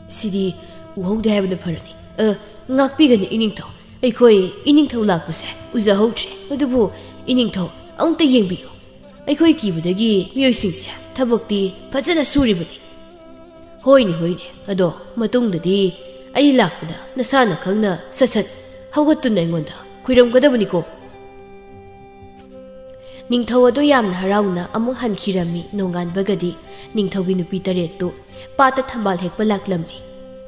ꯁꯤꯗꯤ ꯎꯍꯧꯗꯦ ꯍꯥꯏꯕꯅ ꯐꯔꯅꯤ꯫ ꯑ, ꯉꯥꯛꯄꯤꯒꯅꯤ ꯏꯅꯤꯡꯊꯧ꯫ ꯑꯩꯈꯣꯏ ꯏꯅꯤꯡꯊꯧ ꯂꯥꯛꯄꯁꯦ ꯎꯖꯍꯧꯗ꯭ꯔꯦ꯫ ꯑꯗꯨꯕꯨ ꯏꯅꯤꯡꯊꯧ, ꯑꯃꯨꯛꯇ ꯌꯦꯡꯕꯤꯌꯨ꯫ ꯑꯩꯈꯣꯏ ꯀꯤꯕꯗꯒꯤ ꯃꯤꯑꯣꯏꯁꯤꯡꯁꯦ ꯊꯕꯛꯇꯤ ꯐꯖꯅ ꯁꯨꯔꯤꯕꯅꯤ꯫ ꯍꯣꯏꯅꯦ, ꯍꯣꯏꯅꯦ꯫ ꯑꯗꯣ ꯃꯇꯨꯡꯗꯗꯤ ꯑꯩ ꯂꯥꯛꯄꯗ ꯅꯁꯥꯅ ꯈꯪꯅ ꯁꯠ ꯁꯠ ꯍꯧꯒꯠꯇꯨꯅ ꯑꯩꯉꯣꯟꯗ ꯈꯨꯏꯔꯝꯒꯗꯕꯅꯤꯀꯣ꯫ ꯅꯤꯡꯊꯧ ꯑꯗꯨ ꯌꯥꯝꯅ ꯍꯔꯥꯎꯅ ꯑꯃꯨꯛ ꯍꯟꯈꯤꯔꯝꯃꯤ꯫ ꯅꯣꯡꯉꯥꯟꯕꯒꯗꯤ ꯅꯤꯡꯊꯧꯒꯤ ꯅꯨꯄꯤ ꯇꯔꯦꯠꯇꯨ ꯄꯥꯠꯇ ꯊꯝꯕꯥꯜ ꯍꯦꯛꯄ ꯂꯥꯛꯂꯝꯃꯤ꯫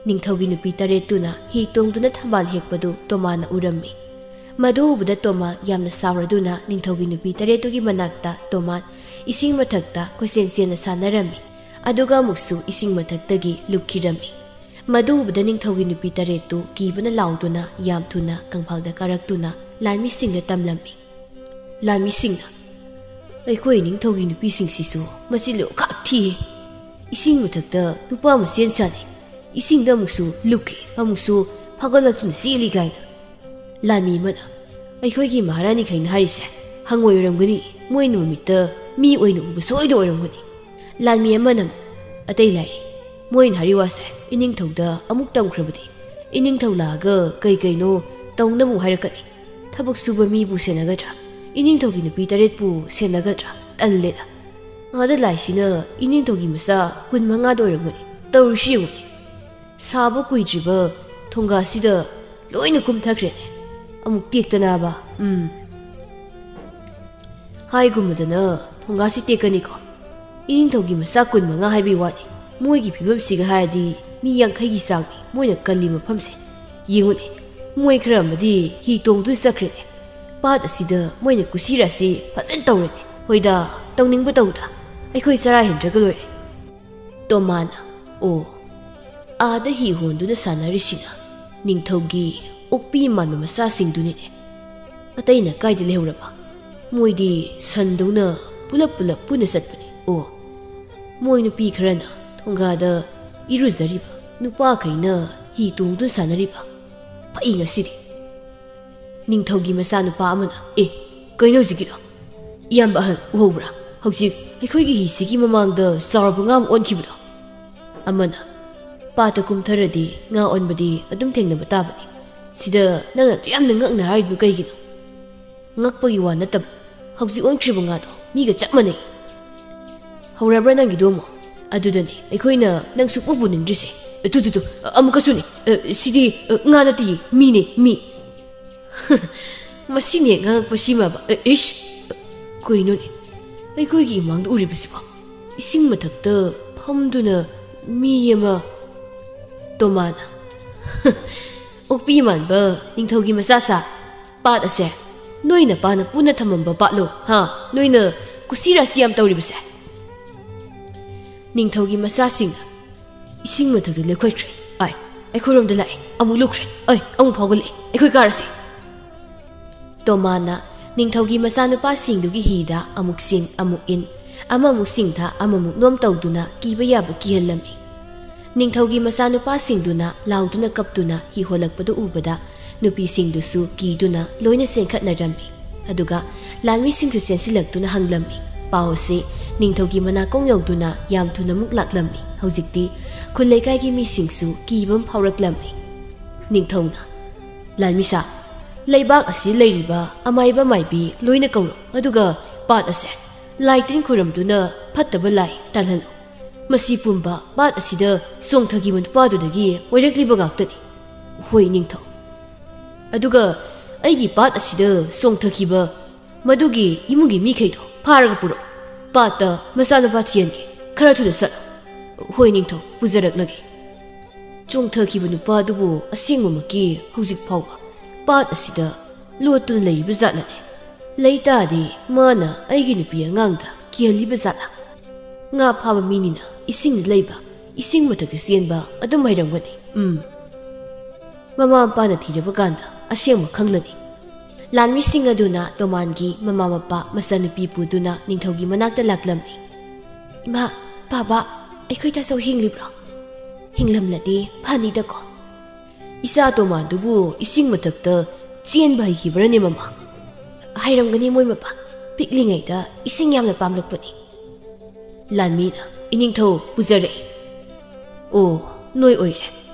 ꯅꯤꯡꯊꯧꯒꯤ ꯅꯨꯄꯤ ꯇꯔꯦꯠꯇꯨꯅ ꯍꯤ ꯇꯣꯡꯗꯨꯅ ꯊꯝꯕꯥꯜ ꯍꯦꯛꯄꯗꯨ ꯇꯣꯃꯥꯟꯅ ꯎꯔꯝꯃꯤ꯫ ꯃꯗꯨ ꯎꯕꯗ ꯇꯣꯃꯥꯟ ꯌꯥꯝꯅ ꯁꯥꯎꯔꯗꯨꯅ ꯅꯤꯡꯊꯧꯒꯤ ꯅꯨꯄꯤ ꯇꯔꯦꯠꯇꯨꯒꯤ ꯃꯅꯥꯛꯇ ꯇꯣꯃꯥꯟ ꯏꯁꯤꯡ ꯃꯊꯛꯇ ꯀꯣꯏꯆꯦꯟ ꯆꯦꯟꯅ ꯁꯥꯟꯅꯔꯝꯃꯤ꯫ ꯑꯗꯨꯒ ꯑꯃꯨꯛꯁꯨ ꯏꯁꯤꯡ ꯃꯊꯛꯇꯒꯤ ꯂꯨꯞꯈꯤꯔꯝꯃꯤ꯫ ꯃꯗꯨ ꯎꯕꯗ ꯅꯤꯡꯊꯧꯒꯤ ꯅꯨꯄꯤ ꯇꯔꯦꯠꯇꯨ ꯀꯤꯕꯅ ꯂꯥꯎꯗꯨꯅ ꯌꯥꯝ ꯊꯨꯅ ꯀꯪꯐꯥꯜꯗ ꯀꯥꯔꯛꯇꯨꯅ ꯂꯥꯟꯃꯤꯁꯤꯡꯗ ꯇꯝꯂꯝꯃꯤ꯫ ꯂꯥꯟꯃꯤꯁꯤꯡꯅ, ꯑꯩꯈꯣꯏ ꯅꯤꯡꯊꯧꯒꯤ ꯅꯨꯄꯤꯁꯤꯡꯁꯤꯁꯨ ꯃꯆꯤꯟ ꯂꯣꯈꯥꯛ ꯊꯤꯌꯦ꯫ ꯏꯁꯤꯡ ꯃꯊꯛꯇ ꯅꯨꯄꯥ ꯃꯁꯦꯟ ꯁꯥꯟꯅꯩ꯫ ꯏꯁꯤꯡꯗ ꯑꯃꯨꯛꯁꯨ ꯂꯨꯞꯈꯤ, ꯑꯃꯨꯛꯁꯨ ꯐꯥꯎꯒꯠꯂꯛꯇꯨꯅ ꯆꯦꯜꯂꯤ ꯀꯥꯏꯅ꯫ ꯂꯥꯟꯃꯤ ꯑꯃꯅ, "ꯑꯩꯈꯣꯏꯒꯤ ꯃꯍꯥꯔꯥꯅꯤꯈꯩꯅ ꯍꯥꯏꯔꯤꯁꯦ ꯍꯪꯉꯣꯏ ꯑꯣꯏꯔꯝꯒꯅꯤ, ꯃꯣꯏꯅ ꯃꯃꯤꯠꯇ ꯃꯤ ꯑꯣꯏꯅ ꯎꯕ ꯁꯣꯏꯗ ꯑꯣꯏꯔꯝꯒꯅꯤ"꯫ ꯂꯥꯟꯃꯤ ꯑꯃꯅ ꯑꯃꯨꯛ, "ꯑꯇꯩ ꯂꯥꯏꯔꯤ, ꯃꯣꯏꯅ ꯍꯥꯏꯔꯤ ꯋꯥꯁꯦ ꯏꯅꯤꯡꯊꯧꯗ ꯑꯃꯨꯛ ꯇꯝꯈ꯭ꯔꯕꯗꯤ ꯏꯅꯤꯡꯊꯧ ꯂꯥꯛꯑꯒ ꯀꯩ ꯀꯩꯅꯣ ꯇꯧꯅꯕ ꯍꯥꯏꯔꯛꯀꯅꯤ꯫ ꯊꯕꯛ ꯁꯨꯕ ꯃꯤꯕꯨ ꯁꯦꯟꯅꯒꯗ꯭ꯔꯥ? ꯏꯅꯤꯡꯊꯧꯒꯤ ꯅꯨꯄꯤ ꯇꯔꯦꯠꯄꯨ ꯁꯦꯟꯅꯒꯗ꯭ꯔꯥ? ꯇꯜꯂꯦꯗ꯫ ꯑꯥꯗ ꯂꯥꯏꯁꯤꯅ ꯏꯅꯤꯡꯊꯧꯒꯤ ꯃꯆꯥ ꯀꯨꯟ ꯃꯉꯥꯗ ꯑꯣꯏꯔꯝꯒꯅꯤ꯫ ꯇꯧꯔꯤꯁꯤ ꯌꯦꯡꯉꯨꯅꯦ꯫ ꯁꯥꯕ ꯀꯨꯏꯗ꯭ꯔꯤꯕ ꯊꯣꯡꯒꯥꯁꯤꯗ ꯂꯣꯏꯅ ꯀꯨꯝꯊꯈ꯭ꯔꯦꯅꯦ꯫ ꯑꯃꯨꯛ ꯇꯦꯛꯇꯅꯕ꯫ ꯎꯝ꯫ ꯍꯥꯏꯒꯨꯝꯕꯗꯅ ꯊꯣꯡꯒꯥꯁꯤ ꯇꯦꯛꯀꯅꯤꯀꯣ꯫ ꯏꯅꯤꯡꯊꯧꯒꯤ ꯃꯆꯥ ꯀꯨꯟ ꯃꯉꯥ ꯍꯥꯏꯕꯒꯤ ꯋꯥꯅꯤ꯫ ꯃꯣꯏꯒꯤ ꯐꯤꯕꯝꯁꯤꯒ ꯍꯥꯏꯔꯗꯤ ꯃꯤ ꯌꯥꯡꯈꯩꯒꯤ ꯆꯥꯡꯅꯤ ꯃꯣꯏꯅ ꯀꯜꯂꯤ ꯃꯐꯝꯁꯦ꯫ ꯌꯦꯡꯉꯨꯅꯦ, ꯃꯣꯏ ꯈꯔ ꯑꯃꯗꯤ ꯍꯤ ꯇꯣꯡꯗꯨꯅ ꯆꯠꯈ꯭ꯔꯦꯅꯦ꯫ ꯄꯥꯠ ꯑꯁꯤꯗ ꯃꯣꯏꯅ ꯀꯨꯁꯤꯔꯥꯁꯤ ꯐꯖꯅ ꯇꯧꯔꯦꯅꯦ꯫ ꯍꯣꯏꯗ, ꯇꯧꯅꯤꯡꯕ ꯇꯧꯗ, ꯑꯩꯈꯣꯏ ꯆꯔꯥ ꯍꯦꯟꯗ꯭ꯔꯒ ꯂꯣꯏꯔꯦ꯫ ꯇꯣꯃꯥꯅ, "ꯑꯣ, ꯑꯥꯗ ꯍꯤ ꯍꯣꯟꯗꯨꯅ ꯁꯥꯟꯅꯔꯤꯁꯤꯅ ꯅꯤꯡꯊꯧꯒꯤ ꯑꯣꯛꯄꯤ ꯃꯥꯟꯕ ꯃꯆꯥꯁꯤꯡꯗꯨꯅꯤꯅꯦ꯫ ꯑꯇꯩꯅ ꯀꯥꯏꯗ ꯂꯩꯍꯧꯔꯕ? ꯃꯣꯏꯗꯤ ꯁꯟꯗꯧꯅ ꯄꯨꯂꯞ ꯄꯨꯂꯞ ꯄꯨꯟꯅ ꯆꯠꯄꯅꯤ꯫ ꯑꯣ, ꯃꯣꯏ ꯅꯨꯄꯤ ꯈꯔꯅ ꯊꯣꯡꯒꯥꯗ ꯏꯔꯨꯖꯔꯤꯕ, ꯅꯨꯄꯥꯈꯩꯅ ꯍꯤ ꯇꯣꯡꯗꯨꯅ ꯁꯥꯟꯅꯔꯤꯕ꯫ ꯐꯩ ꯉꯁꯤꯗꯤ"꯫ ꯅꯤꯡꯊꯧꯒꯤ ꯃꯆꯥꯅꯨꯄꯥ ꯑꯃꯅ, "ꯑꯦ, ꯀꯩꯅꯣ ꯍꯧꯖꯤꯛꯀꯤꯗꯣ? ꯏꯌꯥꯝꯕ ꯑꯍꯜ, ꯎꯍꯧꯕ꯭ꯔꯥ? ꯍꯧꯖꯤꯛ ꯑꯩꯈꯣꯏꯒꯤ ꯍꯤꯁꯤꯒꯤ ꯃꯃꯥꯡꯗ ꯆꯥꯎꯔꯕ ꯉꯥ ꯑꯃ ꯑꯣꯟꯈꯤꯕꯗꯣ?" ꯑꯃꯅ, "ꯄꯥꯠꯇ ꯀꯨꯝꯊꯔꯗꯤ ꯉꯥ ꯑꯣꯟꯕꯗꯤ ꯑꯗꯨꯝ ꯊꯦꯡꯅꯕ ꯇꯥꯕꯅꯤ꯫ ꯁꯤꯗ ꯅꯪꯅ ꯑꯗꯨ ꯌꯥꯝꯅ ꯉꯛꯅ ꯍꯥꯏꯔꯤꯗꯨ ꯀꯩꯒꯤꯅꯣ?" "ꯉꯛꯄꯒꯤ ꯋꯥ ꯅꯠꯇꯕ, ꯍꯧꯖꯤꯛ ꯑꯣꯟꯈ꯭ꯔꯤꯕ ꯉꯥꯗꯣ ꯃꯤꯒ ꯆꯞ ꯃꯥꯟꯅꯩ"꯫ "ꯍꯧꯔꯕ꯭ꯔꯥ ꯅꯪꯒꯤꯗꯣ ꯑꯃꯨꯛ? ꯑꯗꯨꯗꯅꯦ ꯑꯩꯈꯣꯏꯅ ꯅꯪ ꯁꯨꯛꯄꯨ ꯄꯨꯅꯤꯡꯗ꯭ꯔꯤꯁꯦ꯫ ꯇꯨ, ꯇꯨ, ꯇꯨ, ꯑꯃꯨꯛꯀꯁꯨꯅꯦ꯫ ꯑ, ꯁꯤꯗꯤ, ꯑ, ꯉꯥ ꯅꯠꯇꯤꯌꯦ, ꯃꯤꯅꯦ, ꯃꯤ"꯫ ꯃꯁꯤꯅꯦ ꯉꯥꯡꯉꯛꯄꯁꯤꯃꯕ꯫ ꯑ, ꯏꯁ! ꯀꯩꯅꯣꯅꯦ? ꯑꯩꯈꯣꯏꯒꯤ ꯏꯃꯥꯡꯗ ꯎꯔꯤꯕꯁꯤꯕꯣ? ꯏꯁꯤꯡ ꯃꯊꯛꯇ ꯐꯝꯗꯨꯅ ꯃꯤ ꯑꯃ꯫ ꯇꯣꯃꯥꯅ, "ꯑꯣꯛꯄꯤ ꯃꯥꯟꯕ ꯅꯤꯡꯊꯧꯒꯤ ꯃꯆꯥꯁꯥ, ꯄꯥꯠ ꯑꯁꯦ ꯅꯣꯏ ꯅꯄꯥꯅ ꯄꯨꯟꯅ ꯊꯝꯃꯝꯕ ꯄꯥꯠꯂꯣ? ꯍꯥ? ꯅꯣꯏꯅ ꯀꯨꯁꯤꯔꯥꯁꯤ ꯌꯥꯝ ꯇꯧꯔꯤꯕꯁꯦ?" ꯅꯤꯡꯊꯧꯒꯤ ꯃꯆꯥꯁꯤꯡꯅ ꯏꯁꯤꯡ ꯃꯊꯛꯇ ꯂꯦꯞꯈꯠꯈ꯭ꯔꯦ꯫ "ꯑꯥꯏ, ꯑꯩꯈꯣꯏꯔꯣꯝꯗ ꯂꯥꯛꯑꯦ, ꯑꯃꯨꯛ ꯂꯨꯞꯈ꯭ꯔꯦ꯫ ꯑꯥꯏ, ꯑꯃꯨꯛ ꯐꯥꯎꯒꯠꯂꯛꯑꯦ, ꯑꯩꯈꯣꯏ ꯀꯥꯔꯁꯦ"꯫ ꯇꯣꯃꯥꯅ ꯅꯤꯡꯊꯧꯒꯤ ꯃꯆꯥꯅꯨꯄꯥꯁꯤꯡꯗꯨꯒꯤ ꯍꯤꯗ ꯑꯃꯨꯛ ꯆꯤꯡ, ꯑꯃꯨꯛ ꯏꯟ, ꯑꯃꯃꯨꯛ ꯆꯤꯡꯊ, ꯑꯃꯃꯨꯛ ꯅꯣꯝ ꯇꯧꯗꯨꯅ ꯀꯤꯕ ꯌꯥꯕ ꯀꯤꯍꯜꯂꯝꯃꯤ꯫ ꯅꯤꯡꯊꯧꯒꯤ ꯃꯆꯥꯅꯨꯄꯥꯁꯤꯡꯗꯨꯅ ꯂꯥꯎꯗꯨꯅ ꯀꯞꯇꯨꯅ ꯍꯤ ꯍꯣꯜꯂꯛꯄꯗꯨ ꯎꯕꯗ ꯅꯨꯄꯤꯁꯤꯡꯗꯨꯁꯨ ꯀꯤꯗꯨꯅ ꯂꯣꯏꯅ ꯆꯦꯟꯈꯠꯅꯔꯝꯃꯤ꯫ ꯑꯗꯨꯒ ꯂꯥꯟꯃꯤꯁꯤꯡꯁꯨ ꯆꯦꯟꯁꯤꯜꯂꯛꯇꯨꯅ ꯍꯪꯂꯝꯃꯤ꯫ ꯄꯥꯎ ꯑꯁꯤ ꯅꯤꯡꯊꯧꯒꯤ ꯃꯅꯥꯀꯣꯡ ꯌꯧꯗꯨꯅ ꯌꯥꯝ ꯊꯨꯅꯃꯨꯛ ꯂꯥꯛꯂꯝꯃꯤ꯫ ꯍꯧꯖꯤꯛꯇꯤ ꯈꯨꯜ ꯂꯩꯀꯥꯏꯒꯤ ꯃꯤꯁꯤꯡꯁꯨ ꯀꯤꯕ ꯑꯃ ꯐꯥꯎꯔꯛꯂꯝꯃꯤ꯫ ꯅꯤꯡꯊꯧꯅ, "ꯂꯥꯟꯃꯤꯁꯥ, ꯂꯩꯕꯥꯛ ꯑꯁꯤ ꯂꯩꯔꯤꯕ ꯑꯃꯥꯏꯕ ꯃꯥꯏꯕꯤ ꯂꯣꯏꯅ ꯀꯧꯔꯣ, ꯑꯗꯨꯒ ꯄꯥꯠ ꯑꯁꯦ ꯂꯥꯏ ꯇꯤꯟ ꯈꯨꯔꯨꯝꯗꯨꯅ ꯐꯠꯇꯕ ꯂꯥꯏ ꯇꯥꯜꯍꯜꯂꯨ꯫ ꯃꯁꯤ ꯄꯨꯝꯕ ꯄꯥꯠ ꯑꯁꯤꯗ ꯆꯣꯡꯊꯈꯤꯕ ꯅꯨꯄꯥꯗꯨꯗꯒꯤ ꯑꯣꯏꯔꯛꯂꯤꯕ ꯉꯥꯛꯇꯅꯤ꯫" "ꯍꯣꯏ ꯅꯤꯡꯊꯧ꯫ ꯑꯗꯨꯒ ꯑꯩꯒꯤ ꯄꯥꯠ ꯑꯁꯤꯗ ꯆꯣꯡꯊꯈꯤꯕ ꯃꯗꯨꯒꯤ ꯏꯃꯨꯡꯒꯤ ꯃꯤꯈꯩꯗꯣ ꯐꯥꯔꯒ ꯄꯨꯔꯛꯎ꯫ ꯄꯥꯠꯇ ꯃꯆꯥꯅꯨꯄꯥ ꯊꯤꯍꯟꯒꯦ꯫ ꯈꯔ ꯊꯨꯅ ꯆꯠꯂꯨ꯫" "ꯍꯣꯏ ꯅꯤꯡꯊꯧ, ꯄꯨꯖꯔꯛꯂꯒꯦ꯫" ꯆꯣꯡꯊꯈꯤꯕ ꯅꯨꯄꯥꯗꯨꯕꯨ ꯑꯁꯦꯡꯕꯃꯛꯀꯤ ꯍꯧꯖꯤꯛ ꯐꯥꯎꯕ ꯄꯥꯠ ꯑꯁꯤꯗ ꯂꯣꯠꯇꯨꯅ ꯂꯩꯔꯤꯕ ꯖꯥꯠꯂꯅꯦ? ꯂꯩ ꯇꯥꯔꯗꯤ ꯃꯥꯅ ꯑꯩꯒꯤ ꯅꯨꯄꯤ ꯑꯉꯥꯡꯗ ꯀꯤꯍꯜꯂꯤꯕ ꯖꯥꯠꯂ? ꯉꯥ ꯐꯥꯕ ꯃꯤꯅꯤꯅ ꯏꯁꯤꯡꯗ ꯂꯩꯕ, ꯏꯁꯤꯡ ꯃꯊꯛꯇ ꯆꯦꯟꯕ ꯑꯗꯨꯝ ꯍꯩꯔꯝꯒꯅꯤ꯫ ꯎꯝ, ꯃꯃꯥ ꯃꯄꯥꯅ ꯊꯤꯔꯕ ꯀꯥꯟꯗ ꯑꯁꯦꯡꯕ ꯈꯪꯂꯅꯤ꯫ ꯂꯥꯟꯃꯤꯁꯤꯡ ꯑꯗꯨꯅ ꯇꯣꯃꯥꯟꯒꯤ ꯃꯃꯥ ꯃꯄꯥ ꯃꯆꯥꯅꯨꯄꯤ ꯄꯨꯗꯨꯅ ꯅꯤꯡꯊꯧꯒꯤ ꯃꯅꯥꯛꯇ ꯂꯥꯛꯂꯝꯃꯤ꯫ "ꯏꯃꯥ, ꯕꯥꯕꯥ, ꯑꯩꯈꯣꯏ ꯇꯥꯆꯧ ꯍꯤꯡꯂꯤꯕ꯭ꯔꯣ? ꯍꯤꯡꯂꯝꯂꯗꯤ ꯐꯅꯤꯗꯀꯣ꯫ ꯏꯆꯥ ꯇꯣꯃꯥꯟꯗꯨꯕꯨ ꯏꯁꯤꯡ ꯃꯊꯛꯇ ꯆꯦꯟꯕ ꯍꯩꯈꯤꯕ꯭ꯔꯅꯦ ꯃꯃꯥ?" "ꯍꯩꯔꯝꯒꯅꯤ ꯃꯣꯏ ꯃꯄꯥ, ꯄꯤꯛꯂꯤꯉꯩꯗ ꯏꯁꯤꯡ ꯌꯥꯝꯅ ꯄꯥꯝꯂꯛꯄꯅꯤ꯫" ꯂꯥꯟꯃꯤꯅ, "ꯏꯅꯤꯡꯊꯧ ꯄꯨꯖꯔꯛꯏ꯫" "ꯑꯣ, ꯅꯣꯏ ꯑꯣꯏꯔꯦ꯫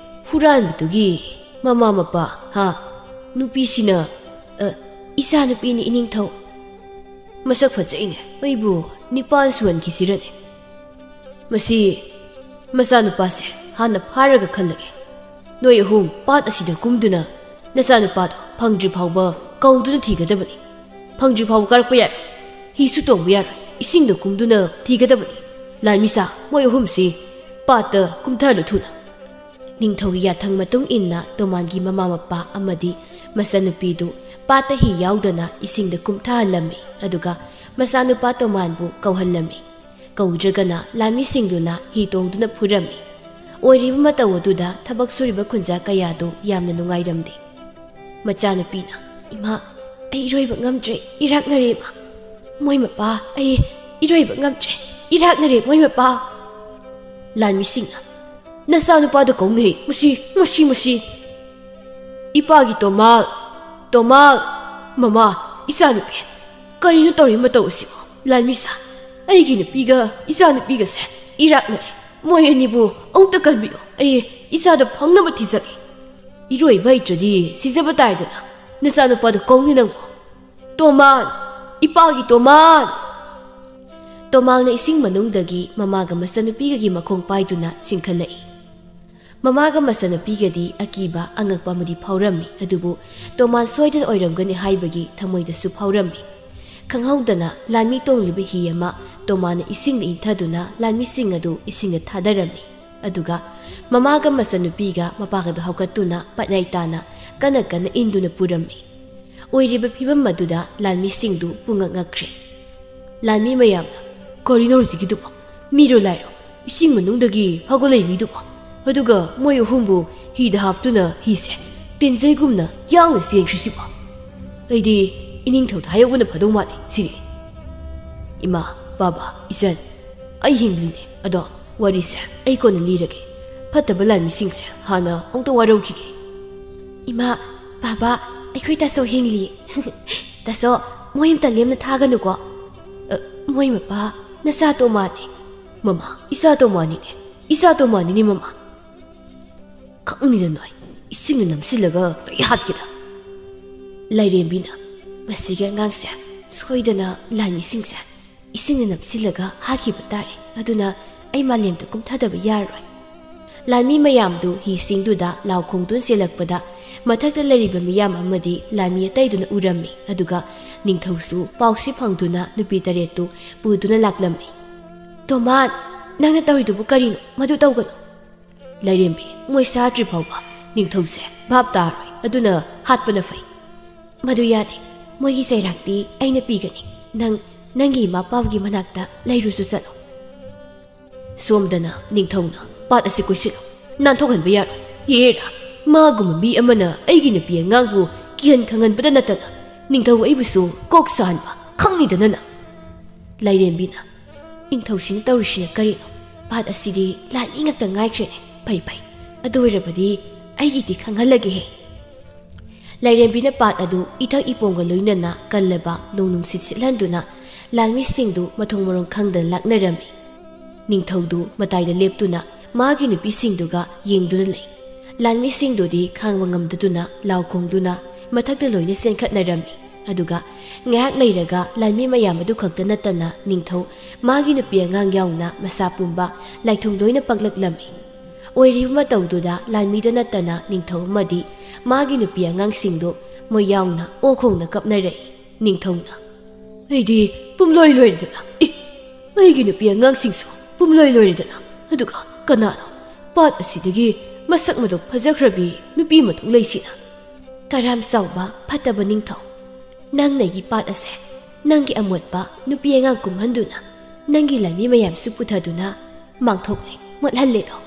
ꯍꯨꯔꯥꯟꯕꯗꯨꯒꯤ ꯃꯃꯥ ꯃꯄꯥ, ꯍꯥ? ꯅꯨꯄꯤꯁꯤꯅ, ꯑ, ꯏꯆꯥ ꯅꯨꯄꯤꯅꯤ ꯏꯅꯤꯡꯊꯧ꯫ ꯃꯁꯛ ꯐꯖꯩꯅꯦ, ꯑꯩꯕꯨ ꯅꯤꯄꯥꯟ ꯁꯨꯍꯟꯈꯤꯁꯤꯔꯅꯦ? ꯃꯁꯤ ꯃꯆꯥꯅꯨꯄꯥꯁꯦ ꯍꯥꯟꯅ ꯐꯥꯔꯒ ꯈꯜꯂꯒꯦ꯫ ꯅꯣꯏ ꯑꯍꯨꯝ ꯄꯥꯠ ꯑꯁꯤꯗ ꯀꯨꯝꯗꯨꯅ ꯅꯆꯥꯅꯨꯄꯥꯗꯣ ꯐꯪꯗ꯭ꯔꯤ ꯐꯥꯎꯕ ꯀꯧꯗꯨꯅ ꯊꯤꯒꯗꯕꯅꯤ꯫ ꯐꯪꯗ꯭ꯔꯤ ꯐꯥꯎꯕ ꯀꯥꯔꯛꯄ ꯌꯥꯔꯣꯏ꯫ ꯍꯤꯁꯨ ꯇꯣꯡꯕ ꯌꯥꯔꯣꯏ꯫ ꯏꯁꯤꯡꯗ ꯀꯨꯝꯗꯨꯅ ꯊꯤꯒꯗꯕꯅꯤ꯫ ꯂꯥꯟꯃꯤꯁꯥ, ꯃꯣꯏ ꯑꯍꯨꯝꯁꯤ ꯄꯥꯠꯇ ꯀꯨꯝꯊꯍꯜꯂꯨ ꯊꯨꯅ꯫" ꯅꯤꯡꯊꯧꯒꯤ ꯌꯥꯊꯪ ꯃꯇꯨꯡ ꯏꯟꯅ ꯇꯣꯃꯥꯟꯒꯤ ꯃꯃꯥ ꯃꯄꯥ ꯑꯃꯗꯤ ꯃꯆꯟꯅꯨꯄꯤꯗꯨ ꯄꯥꯠꯇ ꯍꯤ ꯌꯥꯎꯗꯅ ꯏꯁꯤꯡꯗ ꯀꯨꯝꯊꯍꯜꯂꯝꯃꯤ꯫ ꯑꯗꯨꯒ ꯃꯆꯥꯅꯨꯄꯥ ꯇꯣꯃꯥꯟꯕꯨ ꯀꯧꯍꯜꯂꯝꯃꯤ꯫ ꯀꯧꯗ꯭ꯔꯒꯅ ꯂꯥꯟꯃꯤꯁꯤꯡꯗꯨꯅ ꯍꯤ ꯇꯣꯡꯗꯨꯅ ꯐꯨꯔꯝꯃꯤ꯫ ꯑꯣꯏꯔꯤꯕ ꯃꯇꯧ ꯑꯗꯨꯗ ꯊꯕꯛ ꯁꯨꯔꯤꯕ ꯈꯨꯟꯖꯥ ꯀꯌꯥꯗꯨ ꯌꯥꯝꯅ ꯅꯨꯡꯉꯥꯏꯔꯝꯗꯦ꯫ ꯃꯆꯥꯅꯨꯄꯤꯅ, "ꯏꯃꯥ, ꯑꯩ ꯏꯔꯣꯏꯕ ꯉꯝꯗ꯭ꯔꯦ, ꯏꯔꯥꯛꯅꯔꯦ ꯏꯃꯥ꯫ ꯃꯣꯏ ꯃꯄꯥ, ꯑꯩ ꯏꯔꯣꯏꯕ ꯉꯝꯗ꯭ꯔꯦ, ꯏꯔꯥꯛꯅꯔꯦ ꯃꯣꯏ ꯃꯄꯥ꯫" ꯂꯥꯟꯃꯤꯁꯤꯡꯅ, ꯅꯆꯥꯅꯨꯄꯥꯗ ꯀꯧꯅꯨꯍꯦ, ꯃꯁꯤ, ꯃꯁꯤ, ꯃꯁꯤ꯫ ꯏꯄꯥꯒꯤ ꯇꯣꯃꯥꯜ, ꯇꯣꯃꯥꯜ, ꯃꯃꯥ, ꯏꯆꯥꯅꯨꯄꯤ, ꯀꯔꯤꯅꯣ ꯇꯧꯔꯤ ꯃꯇꯧ ꯑꯁꯤꯕꯨ? ꯂꯥꯟꯃꯤꯁꯥ, ꯑꯩꯒꯤ ꯅꯨꯄꯤꯒ ꯏꯆꯥꯅꯨꯄꯤꯒꯁꯦ ꯏꯔꯥꯛꯅꯔꯦ꯫ ꯃꯣꯏ ꯑꯅꯤꯕꯨ ꯑꯃꯨꯛꯇ ꯀꯟꯕꯤꯌꯨ꯫ ꯑꯩ ꯏꯆꯥꯗ ꯐꯪꯅꯕ ꯊꯤꯖꯒꯦ꯫ ꯏꯔꯣꯏꯕ ꯍꯩꯇ꯭ꯔꯗꯤ ꯁꯤꯖꯕ ꯇꯥꯔꯦꯗꯅ꯫ ꯅꯆꯥꯅꯨꯄꯥꯗ ꯀꯧꯅꯤ ꯅꯪꯕꯨ꯫ ꯇꯣꯃꯥꯟ! ꯏꯄꯥꯒꯤ ꯇꯣꯃꯥꯟ! ꯇꯣꯃꯥꯜꯅ ꯏꯁꯤꯡ ꯃꯅꯨꯡꯗꯒꯤ ꯃꯃꯥꯒ ꯃꯆꯟꯅꯨꯄꯤꯒꯒꯤ ꯃꯈꯣꯡ ꯄꯥꯏꯗꯨꯅ ꯆꯤꯡꯈꯠꯂꯛꯏ꯫ ꯃꯃꯥꯒ ꯃꯆꯟꯅꯨꯄꯤꯒꯗꯤ ꯑꯀꯤꯕ, ꯑꯉꯛꯄ ꯑꯃꯗꯤ ꯐꯥꯎꯔꯝꯃꯤ, ꯑꯗꯨꯕꯨ ꯇꯣꯃꯥꯟ ꯁꯣꯏꯗꯅ ꯑꯣꯏꯔꯝꯒꯅꯤ ꯍꯥꯏꯕꯒꯤ ꯊꯃꯣꯏꯗꯁꯨ ꯐꯥꯎꯔꯝꯃꯤ꯫ ꯈꯪꯍꯧꯗꯅ ꯂꯥꯟꯃꯤ ꯇꯣꯡꯂꯤꯕ ꯍꯤ ꯑꯃ ꯇꯣꯃꯥꯟꯅ ꯏꯁꯤꯡꯗ ꯏꯟꯊꯗꯨꯅ ꯂꯥꯟꯃꯤꯁꯤꯡ ꯑꯗꯨ ꯏꯁꯤꯡꯗ ꯊꯥꯗꯔꯝꯃꯤ꯫ ꯑꯗꯨꯒ ꯃꯃꯥꯒ ꯃꯆꯟꯅꯨꯄꯤꯒ ꯃꯄꯥꯒꯗꯨ ꯍꯧꯒꯠꯇꯨꯅ ꯄꯠꯅꯩ ꯇꯥꯅ ꯀꯟꯅ ꯀꯟꯅ ꯏꯟꯗꯨꯅ ꯄꯨꯔꯝꯃꯤ꯫ ꯑꯣꯏꯔꯤꯕ ꯐꯤꯕꯝ ꯑꯗꯨꯗ ꯂꯥꯟꯃꯤꯁꯤꯡꯗꯨ ꯄꯨꯡꯉꯛ ꯉꯛꯈ꯭ꯔꯦ꯫ ꯂꯥꯟꯃꯤ ꯃꯌꯥꯝꯅ, "ꯀꯔꯤꯅꯣ ꯍꯧꯖꯤꯛꯀꯤꯗꯨꯕꯣ? ꯃꯤꯔꯣ ꯂꯥꯏꯔꯣ? ꯏꯁꯤꯡ ꯃꯅꯨꯡꯗꯒꯤ ꯐꯥꯎꯒꯠꯂꯛꯏ ꯃꯤꯗꯨꯕꯣ? ꯑꯗꯨꯒ ꯃꯣꯏ ꯑꯍꯨꯝꯕꯨ ꯍꯤꯗ ꯍꯥꯞꯇꯨꯅ ꯍꯤꯁꯦ ꯇꯤꯟꯖꯩꯒꯨꯝꯅ ꯌꯥꯡꯅ ꯆꯦꯟꯈ꯭ꯔꯤꯁꯤꯕꯣ? ꯑꯩꯗꯤ ꯏꯅꯤꯡꯊꯧꯗ ꯍꯥꯏꯍꯧꯕꯅ ꯐꯗꯧ ꯃꯥꯜꯂꯦ ꯁꯤꯗꯤ꯫ ꯏꯃꯥ, ꯕꯥꯕꯥ, ꯏꯆꯟ, ꯑꯩ ꯍꯤꯡꯂꯤꯅꯦ, ꯑꯗꯣ ꯋꯥꯔꯤꯁꯦ ꯑꯩ ꯀꯣꯟꯅ ꯂꯤꯔꯒꯦ꯫ ꯐꯠꯇꯕ ꯂꯥꯟꯃꯤꯁꯤꯡꯁꯦ ꯍꯥꯟꯅ ꯑꯃꯨꯛꯇ ꯋꯥꯔꯧꯈꯤꯒꯦ꯫" "ꯏꯃꯥ, ꯕꯥꯕꯥ, ꯑꯩꯈꯣꯏ ꯇꯥꯆꯧ ꯍꯤꯡꯂꯤ꯫" "ꯇꯥꯆꯧ, ꯃꯣꯏ ꯑꯝꯇ ꯂꯦꯝꯅ ꯊꯥꯒꯅꯨꯀꯣ꯫" "ꯑ, ꯃꯣꯏ ꯃꯄꯥ ꯅꯆꯥ ꯇꯣꯃꯥꯅꯦ꯫" "ꯃꯃꯥ, ꯏꯆꯥ ꯇꯣꯃꯥꯅꯤꯅꯦ, ꯏꯆꯥ ꯇꯣꯃꯥꯅꯤꯅꯦ ꯃꯃꯥ꯫" "ꯈꯪꯅꯤꯗ ꯅꯣꯏ, ꯏꯁꯤꯡꯅ ꯅꯝꯁꯤꯜꯂꯒ ꯂꯣꯏ ꯍꯥꯠꯈꯤꯗ꯫" ꯂꯥꯏꯔꯦꯝꯕꯤꯅ, "ꯃꯁꯤꯒꯤ ꯑꯉꯥꯡꯁꯦ ꯁꯣꯏꯗꯅ ꯂꯥꯟꯃꯤꯁꯤꯡꯁꯦ ꯏꯁꯤꯡꯅ ꯅꯝꯁꯤꯜꯂꯒ ꯍꯥꯠꯈꯤꯕ ꯇꯥꯔꯦ꯫ ꯑꯗꯨꯅ ꯑꯩ ꯃꯥꯂꯦꯝꯗ ꯀꯨꯝꯊꯗꯕ ꯌꯥꯔꯔꯣꯏ꯫" ꯂꯥꯟꯃꯤ ꯃꯌꯥꯝꯗꯨ ꯍꯤꯁꯤꯡꯗꯨꯗ ꯂꯥꯎ ꯈꯣꯡꯗꯨꯅ ꯆꯦꯜꯂꯛꯄꯗ, ꯃꯊꯛꯇ ꯂꯩꯔꯤꯕ ꯃꯤꯌꯥꯝ ꯑꯃꯗꯤ ꯂꯥꯟꯃꯤ ꯑꯇꯩꯗꯨꯅ ꯎꯔꯝꯃꯤ꯫ ꯑꯗꯨꯒ ꯅꯤꯡꯊꯧꯁꯨ ꯄꯥꯎꯁꯤ ꯐꯪꯗꯨꯅ ꯅꯨꯄꯤ ꯇꯔꯦꯠꯇꯨ ꯄꯨꯗꯨꯅ ꯂꯥꯛꯂꯝꯃꯤ꯫ "ꯇꯣꯃꯥꯟ, ꯅꯪꯅ ꯇꯧꯔꯤꯗꯨꯕꯨ ꯀꯔꯤꯅꯣ? ꯃꯗꯨ ꯇꯧꯒꯅꯨ꯫" "ꯂꯥꯏꯔꯦꯝꯕꯤ, ꯃꯣꯏ ꯁꯥꯠꯇ꯭ꯔꯤ ꯐꯥꯎꯕ ꯅꯤꯡꯊꯧꯁꯦ ꯚꯥꯞ ꯇꯥꯔꯣꯏ, ꯑꯗꯨꯅ ꯍꯥꯠꯄꯅ ꯐꯩ꯫" "ꯃꯗꯨ ꯌꯥꯗꯦ꯫ ꯃꯣꯏꯒꯤ ꯆꯩꯔꯥꯛꯇꯤ ꯑꯩꯅ ꯄꯤꯒꯅꯤ꯫ ꯅꯪ ꯅꯪꯒꯤ ꯏꯃꯥ ꯄꯥꯕꯒꯤ ꯃꯅꯥꯛꯇ ꯂꯩꯔꯨꯁꯨ ꯆꯠꯂꯨ꯫" ꯁꯣꯝꯗꯅ ꯅꯤꯡꯊꯧꯅ, "ꯄꯥꯠ ꯑꯁꯤ ꯀꯣꯏꯁꯤꯜꯂꯨ, ꯅꯥꯟꯊꯣꯛꯍꯟꯕ ꯌꯥꯔꯣꯏ꯫ ꯌꯦꯔꯥ, ꯃꯥꯒꯨꯝꯕ ꯃꯤ ꯑꯃꯅ ꯑꯩꯒꯤ ꯅꯨꯄꯤ ꯑꯉꯥꯡꯕꯨ ꯀꯤꯍꯟ ꯈꯪꯍꯟꯕꯗ ꯅꯠꯇꯅ ꯅꯤꯡꯊꯧ ꯑꯩꯕꯨꯁꯨ ꯀꯣꯛ ꯁꯥꯍꯟꯕ ꯈꯪꯅꯤꯗꯅ ꯅꯪ꯫" ꯂꯥꯏꯔꯦꯝꯕꯤꯅ, "ꯅꯤꯡꯊꯧꯁꯤꯅ ꯇꯧꯔꯤꯁꯤꯅ ꯀꯔꯤꯅꯣ? ꯄꯥꯠ ꯑꯁꯤꯗꯤ ꯂꯥꯟꯃꯤ ꯉꯥꯛꯇ ꯉꯥꯏꯈ꯭ꯔꯦꯅꯦ꯫ "ꯐꯩ ꯐꯩ, ꯑꯗꯨ ꯑꯣꯏꯔꯕꯗꯤ ꯑꯩꯒꯤꯗꯤ ꯈꯪꯍꯜꯂꯒꯦꯍꯦ꯫" ꯂꯥꯏꯔꯦꯝꯕꯤꯅ ꯄꯥꯠ ꯑꯗꯨ ꯏꯊꯛ ꯏꯄꯣꯝꯒ ꯂꯣꯏꯅꯅ ꯀꯜꯂꯕ ꯅꯣꯡ ꯅꯨꯡꯁꯤꯠ ꯁꯤꯠꯍꯟꯗꯨꯅ ꯂꯥꯟꯃꯤꯁꯤꯡꯗꯨ ꯃꯊꯣꯡ ꯃꯔꯣꯡ ꯈꯪꯗꯅ ꯂꯥꯛꯅꯔꯝꯃꯤ꯫ ꯅꯤꯡꯊꯧꯗꯨ ꯃꯇꯥꯏꯗ ꯂꯦꯞꯇꯨꯅ ꯃꯥꯒꯤ ꯅꯨꯄꯤꯁꯤꯡꯗꯨꯒ ꯌꯦꯡꯗꯨꯅ ꯂꯩ꯫ ꯂꯥꯟꯃꯤꯁꯤꯡꯗꯨꯗꯤ ꯈꯥꯡꯕ ꯉꯝꯗꯗꯨꯅ ꯂꯥꯎ ꯈꯣꯡꯗꯨꯅ ꯃꯊꯛꯇ ꯂꯣꯏꯅ ꯆꯦꯟꯈꯠꯅꯔꯝꯃꯤ꯫ ꯑꯗꯨꯒ ꯉꯥꯏꯍꯥꯛ ꯂꯩꯔꯒ ꯂꯥꯟꯃꯤ ꯃꯌꯥꯝ ꯑꯗꯨ ꯈꯛꯇ ꯅꯠꯇꯅ ꯅꯤꯡꯊꯧ, ꯃꯥꯒꯤ ꯅꯨꯄꯤ ꯑꯉꯥꯡ ꯌꯥꯎꯅ ꯃꯁꯥ ꯄꯨꯝꯕ ꯂꯥꯏꯊꯣꯡ ꯂꯣꯏꯅ ꯄꯛꯂꯛꯂꯝꯃꯤ꯫ ꯑꯣꯏꯔꯤꯕ ꯃꯇꯧꯗꯨꯗ ꯂꯥꯟꯃꯤꯗ ꯅꯠꯇꯅ ꯅꯤꯡꯊꯧ ꯑꯃꯗꯤ ꯃꯥꯒꯤ ꯅꯨꯄꯤ ꯑꯉꯥꯡꯁꯤꯡꯗꯨ ꯃꯣꯏ ꯌꯥꯎꯅ ꯑꯣ ꯈꯣꯡꯅ ꯀꯞꯅꯔꯛꯏ꯫ ꯅꯤꯡꯊꯧꯅ, "ꯑꯩꯗꯤ ꯄꯨꯝꯂꯣꯏ ꯂꯣꯏꯔꯦꯗꯅ, ꯏ, ꯑꯩꯒꯤ ꯅꯨꯄꯤ ꯑꯉꯥꯡꯁꯤꯡꯁꯨ ꯄꯨꯝꯂꯣꯏ ꯂꯣꯏꯔꯦꯗꯅ, ꯑꯗꯨꯒ ꯀꯅꯥꯅꯣ ꯄꯥꯠ ꯑꯁꯤꯗꯒꯤ ꯃꯁꯛ ꯃꯇꯧ ꯐꯖꯈ꯭ꯔꯕꯤ ꯅꯨꯄꯤ ꯑꯃ ꯊꯣꯛꯂꯛꯏꯁꯤꯅ?" ꯀꯔꯥꯝ ꯆꯥꯎꯕ ꯐꯠꯇꯕ ꯅꯤꯡꯊꯧ, ꯅꯪꯅ ꯑꯩꯒꯤ ꯄꯥꯠ ꯑꯁꯦ ꯅꯪꯒꯤ ꯑꯃꯣꯠꯄ ꯅꯨꯄꯤ ꯑꯉꯥꯡ ꯀꯨꯝꯍꯟꯗꯨꯅ ꯅꯪꯒꯤ ꯂꯥꯟꯃꯤ ꯃꯌꯥꯝꯁꯨ ꯄꯨꯊꯗꯨꯅ ꯃꯥꯡꯊꯣꯛꯂꯦ, ꯃꯣꯠꯍꯜꯂꯦꯗꯣ꯫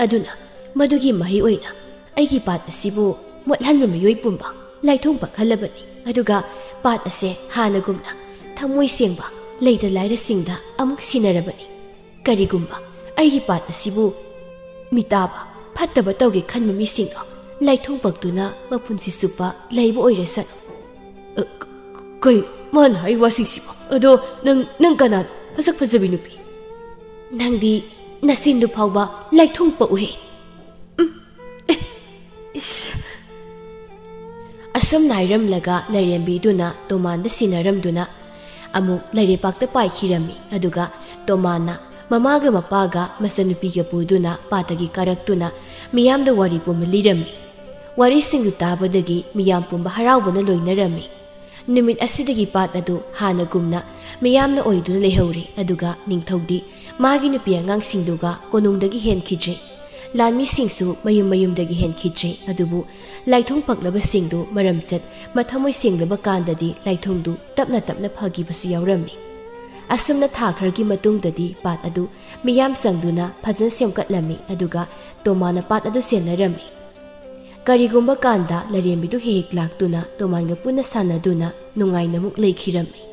ꯑꯗꯨꯅ ꯃꯗꯨꯒꯤ ꯃꯍꯩ ꯑꯣꯏꯅ ꯑꯩꯒꯤ ꯄꯥꯠ ꯑꯁꯤꯕꯨ ꯃꯣꯠꯍꯟꯕ ꯃꯤꯑꯣꯏ ꯄꯨꯝꯕ ꯂꯥꯏꯊꯣꯡ ꯄꯛꯍꯜꯂꯕꯅꯤ꯫ ꯑꯗꯨꯒ ꯄꯥꯠ ꯑꯁꯦ ꯍꯥꯟꯅꯒꯨꯝꯅ ꯊꯃꯣꯏ ꯁꯦꯡꯕ, ꯂꯩꯇ ꯂꯥꯏꯔꯁꯤꯡꯗ ꯑꯃꯨꯛ ꯁꯤꯟꯅꯔꯕꯅꯤ꯫ ꯀꯔꯤꯒꯨꯝꯕ ꯑꯩꯒꯤ ꯄꯥꯠ ꯑꯁꯤꯕꯨ ꯃꯤꯇꯥꯕ ꯐꯠꯇꯕ ꯇꯧꯒꯦ ꯈꯟꯕ ꯃꯤꯁꯤꯡꯗꯣ ꯂꯥꯏꯊꯣꯡ ꯄꯛꯇꯨꯅ ꯃꯄꯨꯟꯁꯤ ꯆꯨꯞꯄ ꯂꯩꯕ ꯑꯣꯏꯔꯁꯅꯨ꯫ ꯑ, ꯀ-, ꯀꯩꯅꯣ ꯃꯥꯅ ꯍꯥꯏ ꯋꯥꯁꯤꯡꯁꯤꯕꯣ? ꯑꯗꯣ ꯅꯪ, ꯅꯪ ꯀꯅꯥꯅꯣ? ꯃꯁꯛ ꯐꯖꯕꯤ ꯅꯨꯄꯤ꯫ ꯅꯪꯗꯤ ꯅꯆꯤꯟꯗꯨ ꯐꯥꯎꯕ ꯂꯥꯏꯊꯣꯡ ꯄꯛꯎꯍꯦ꯫ ꯎꯝ, ꯑꯦ, ꯏꯁ꯫ ꯑꯁꯨꯝꯅ ꯍꯥꯏꯔꯝꯂꯒ ꯂꯥꯏꯔꯦꯝꯕꯤꯗꯨꯅ ꯇꯣꯃꯥꯟꯗ ꯁꯤꯟꯅꯔꯝꯗꯨꯅ ꯑꯃꯨꯛ ꯂꯩꯔꯩꯄꯥꯛꯇ ꯄꯥꯏꯈꯤꯔꯝꯃꯤ꯫ ꯑꯗꯨꯒ ꯇꯣꯃꯥꯟꯅ ꯃꯃꯥꯒ ꯃꯄꯥꯒ ꯃꯆꯟꯅꯨꯄꯤꯒ ꯄꯨꯗꯨꯅ ꯄꯥꯠꯇꯒꯤ ꯀꯥꯔꯛꯇꯨꯅ ꯃꯤꯌꯥꯝꯗ ꯋꯥꯔꯤ ꯄꯨꯝꯕ ꯂꯤꯔꯝꯃꯤ꯫ ꯋꯥꯔꯤꯁꯤꯡꯗꯨ ꯇꯥꯕꯗꯒꯤ ꯃꯤꯌꯥꯝ ꯄꯨꯝꯕ ꯍꯔꯥꯎꯕꯅ ꯂꯣꯏꯅꯔꯝꯃꯤ꯫ ꯅꯨꯃꯤꯠ ꯑꯁꯤꯗꯒꯤ ꯄꯥꯠ ꯑꯗꯨ ꯍꯥꯟꯅꯒꯨꯝꯅ ꯃꯤꯌꯥꯝꯅ ꯑꯣꯏꯗꯨꯅ ꯂꯩꯍꯧꯔꯦ꯫ ꯑꯗꯨꯒ ꯅꯤꯡꯊꯧꯗꯤ ꯃꯥꯒꯤ ꯅꯨꯄꯤ ꯑꯉꯥꯡꯁꯤꯡꯗꯨꯒ ꯀꯣꯅꯨꯡꯗꯒꯤ ꯍꯦꯟꯈꯤꯗ꯭ꯔꯦ꯫ ꯂꯥꯟꯃꯤꯁꯤꯡꯁꯨ ꯃꯌꯨꯝ ꯃꯌꯨꯝꯗꯒꯤ ꯍꯦꯟꯈꯤꯗ꯭ꯔꯦ꯫ ꯑꯗꯨꯕꯨ ꯂꯥꯏꯊꯣꯡ ꯄꯛꯂꯕꯁꯤꯡꯗꯨ ꯃꯔꯝꯆꯠ ꯃꯊꯃꯣꯏ ꯁꯦꯡꯂꯕ ꯀꯥꯟꯗꯗꯤ ꯂꯥꯏꯊꯣꯡꯗꯨ ꯇꯞꯅ ꯇꯞꯅ ꯐꯈꯤꯕꯁꯨ ꯌꯥꯎꯔꯝꯃꯤ꯫ ꯑꯁꯨꯝꯅ ꯊꯥ ꯈꯔꯒꯤ ꯃꯇꯨꯡꯗꯗꯤ ꯄꯥꯠ ꯑꯗꯨ ꯃꯤꯌꯥꯝ ꯆꯪꯗꯨꯅ ꯐꯖꯅ ꯁꯦꯝꯒꯠꯂꯝꯃꯤ꯫ ꯑꯗꯨꯒ ꯇꯣꯃꯥꯅ ꯄꯥꯠ ꯑꯗꯨ ꯁꯦꯟꯅꯔꯝꯃꯤ꯫ ꯀꯔꯤꯒꯨꯝꯕ ꯀꯥꯟꯗ ꯂꯥꯏꯔꯦꯝꯕꯤꯗꯨ ꯍꯦꯛ ꯍꯦꯛ ꯂꯥꯛꯇꯨꯅ ꯇꯣꯃꯥꯟꯒ ꯄꯨꯟꯅ ꯁꯥꯟꯅꯗꯨꯅ ꯅꯨꯡꯉꯥꯏꯅ ꯑꯃꯨꯛ ꯂꯩꯈꯤꯔꯝꯃꯤ꯫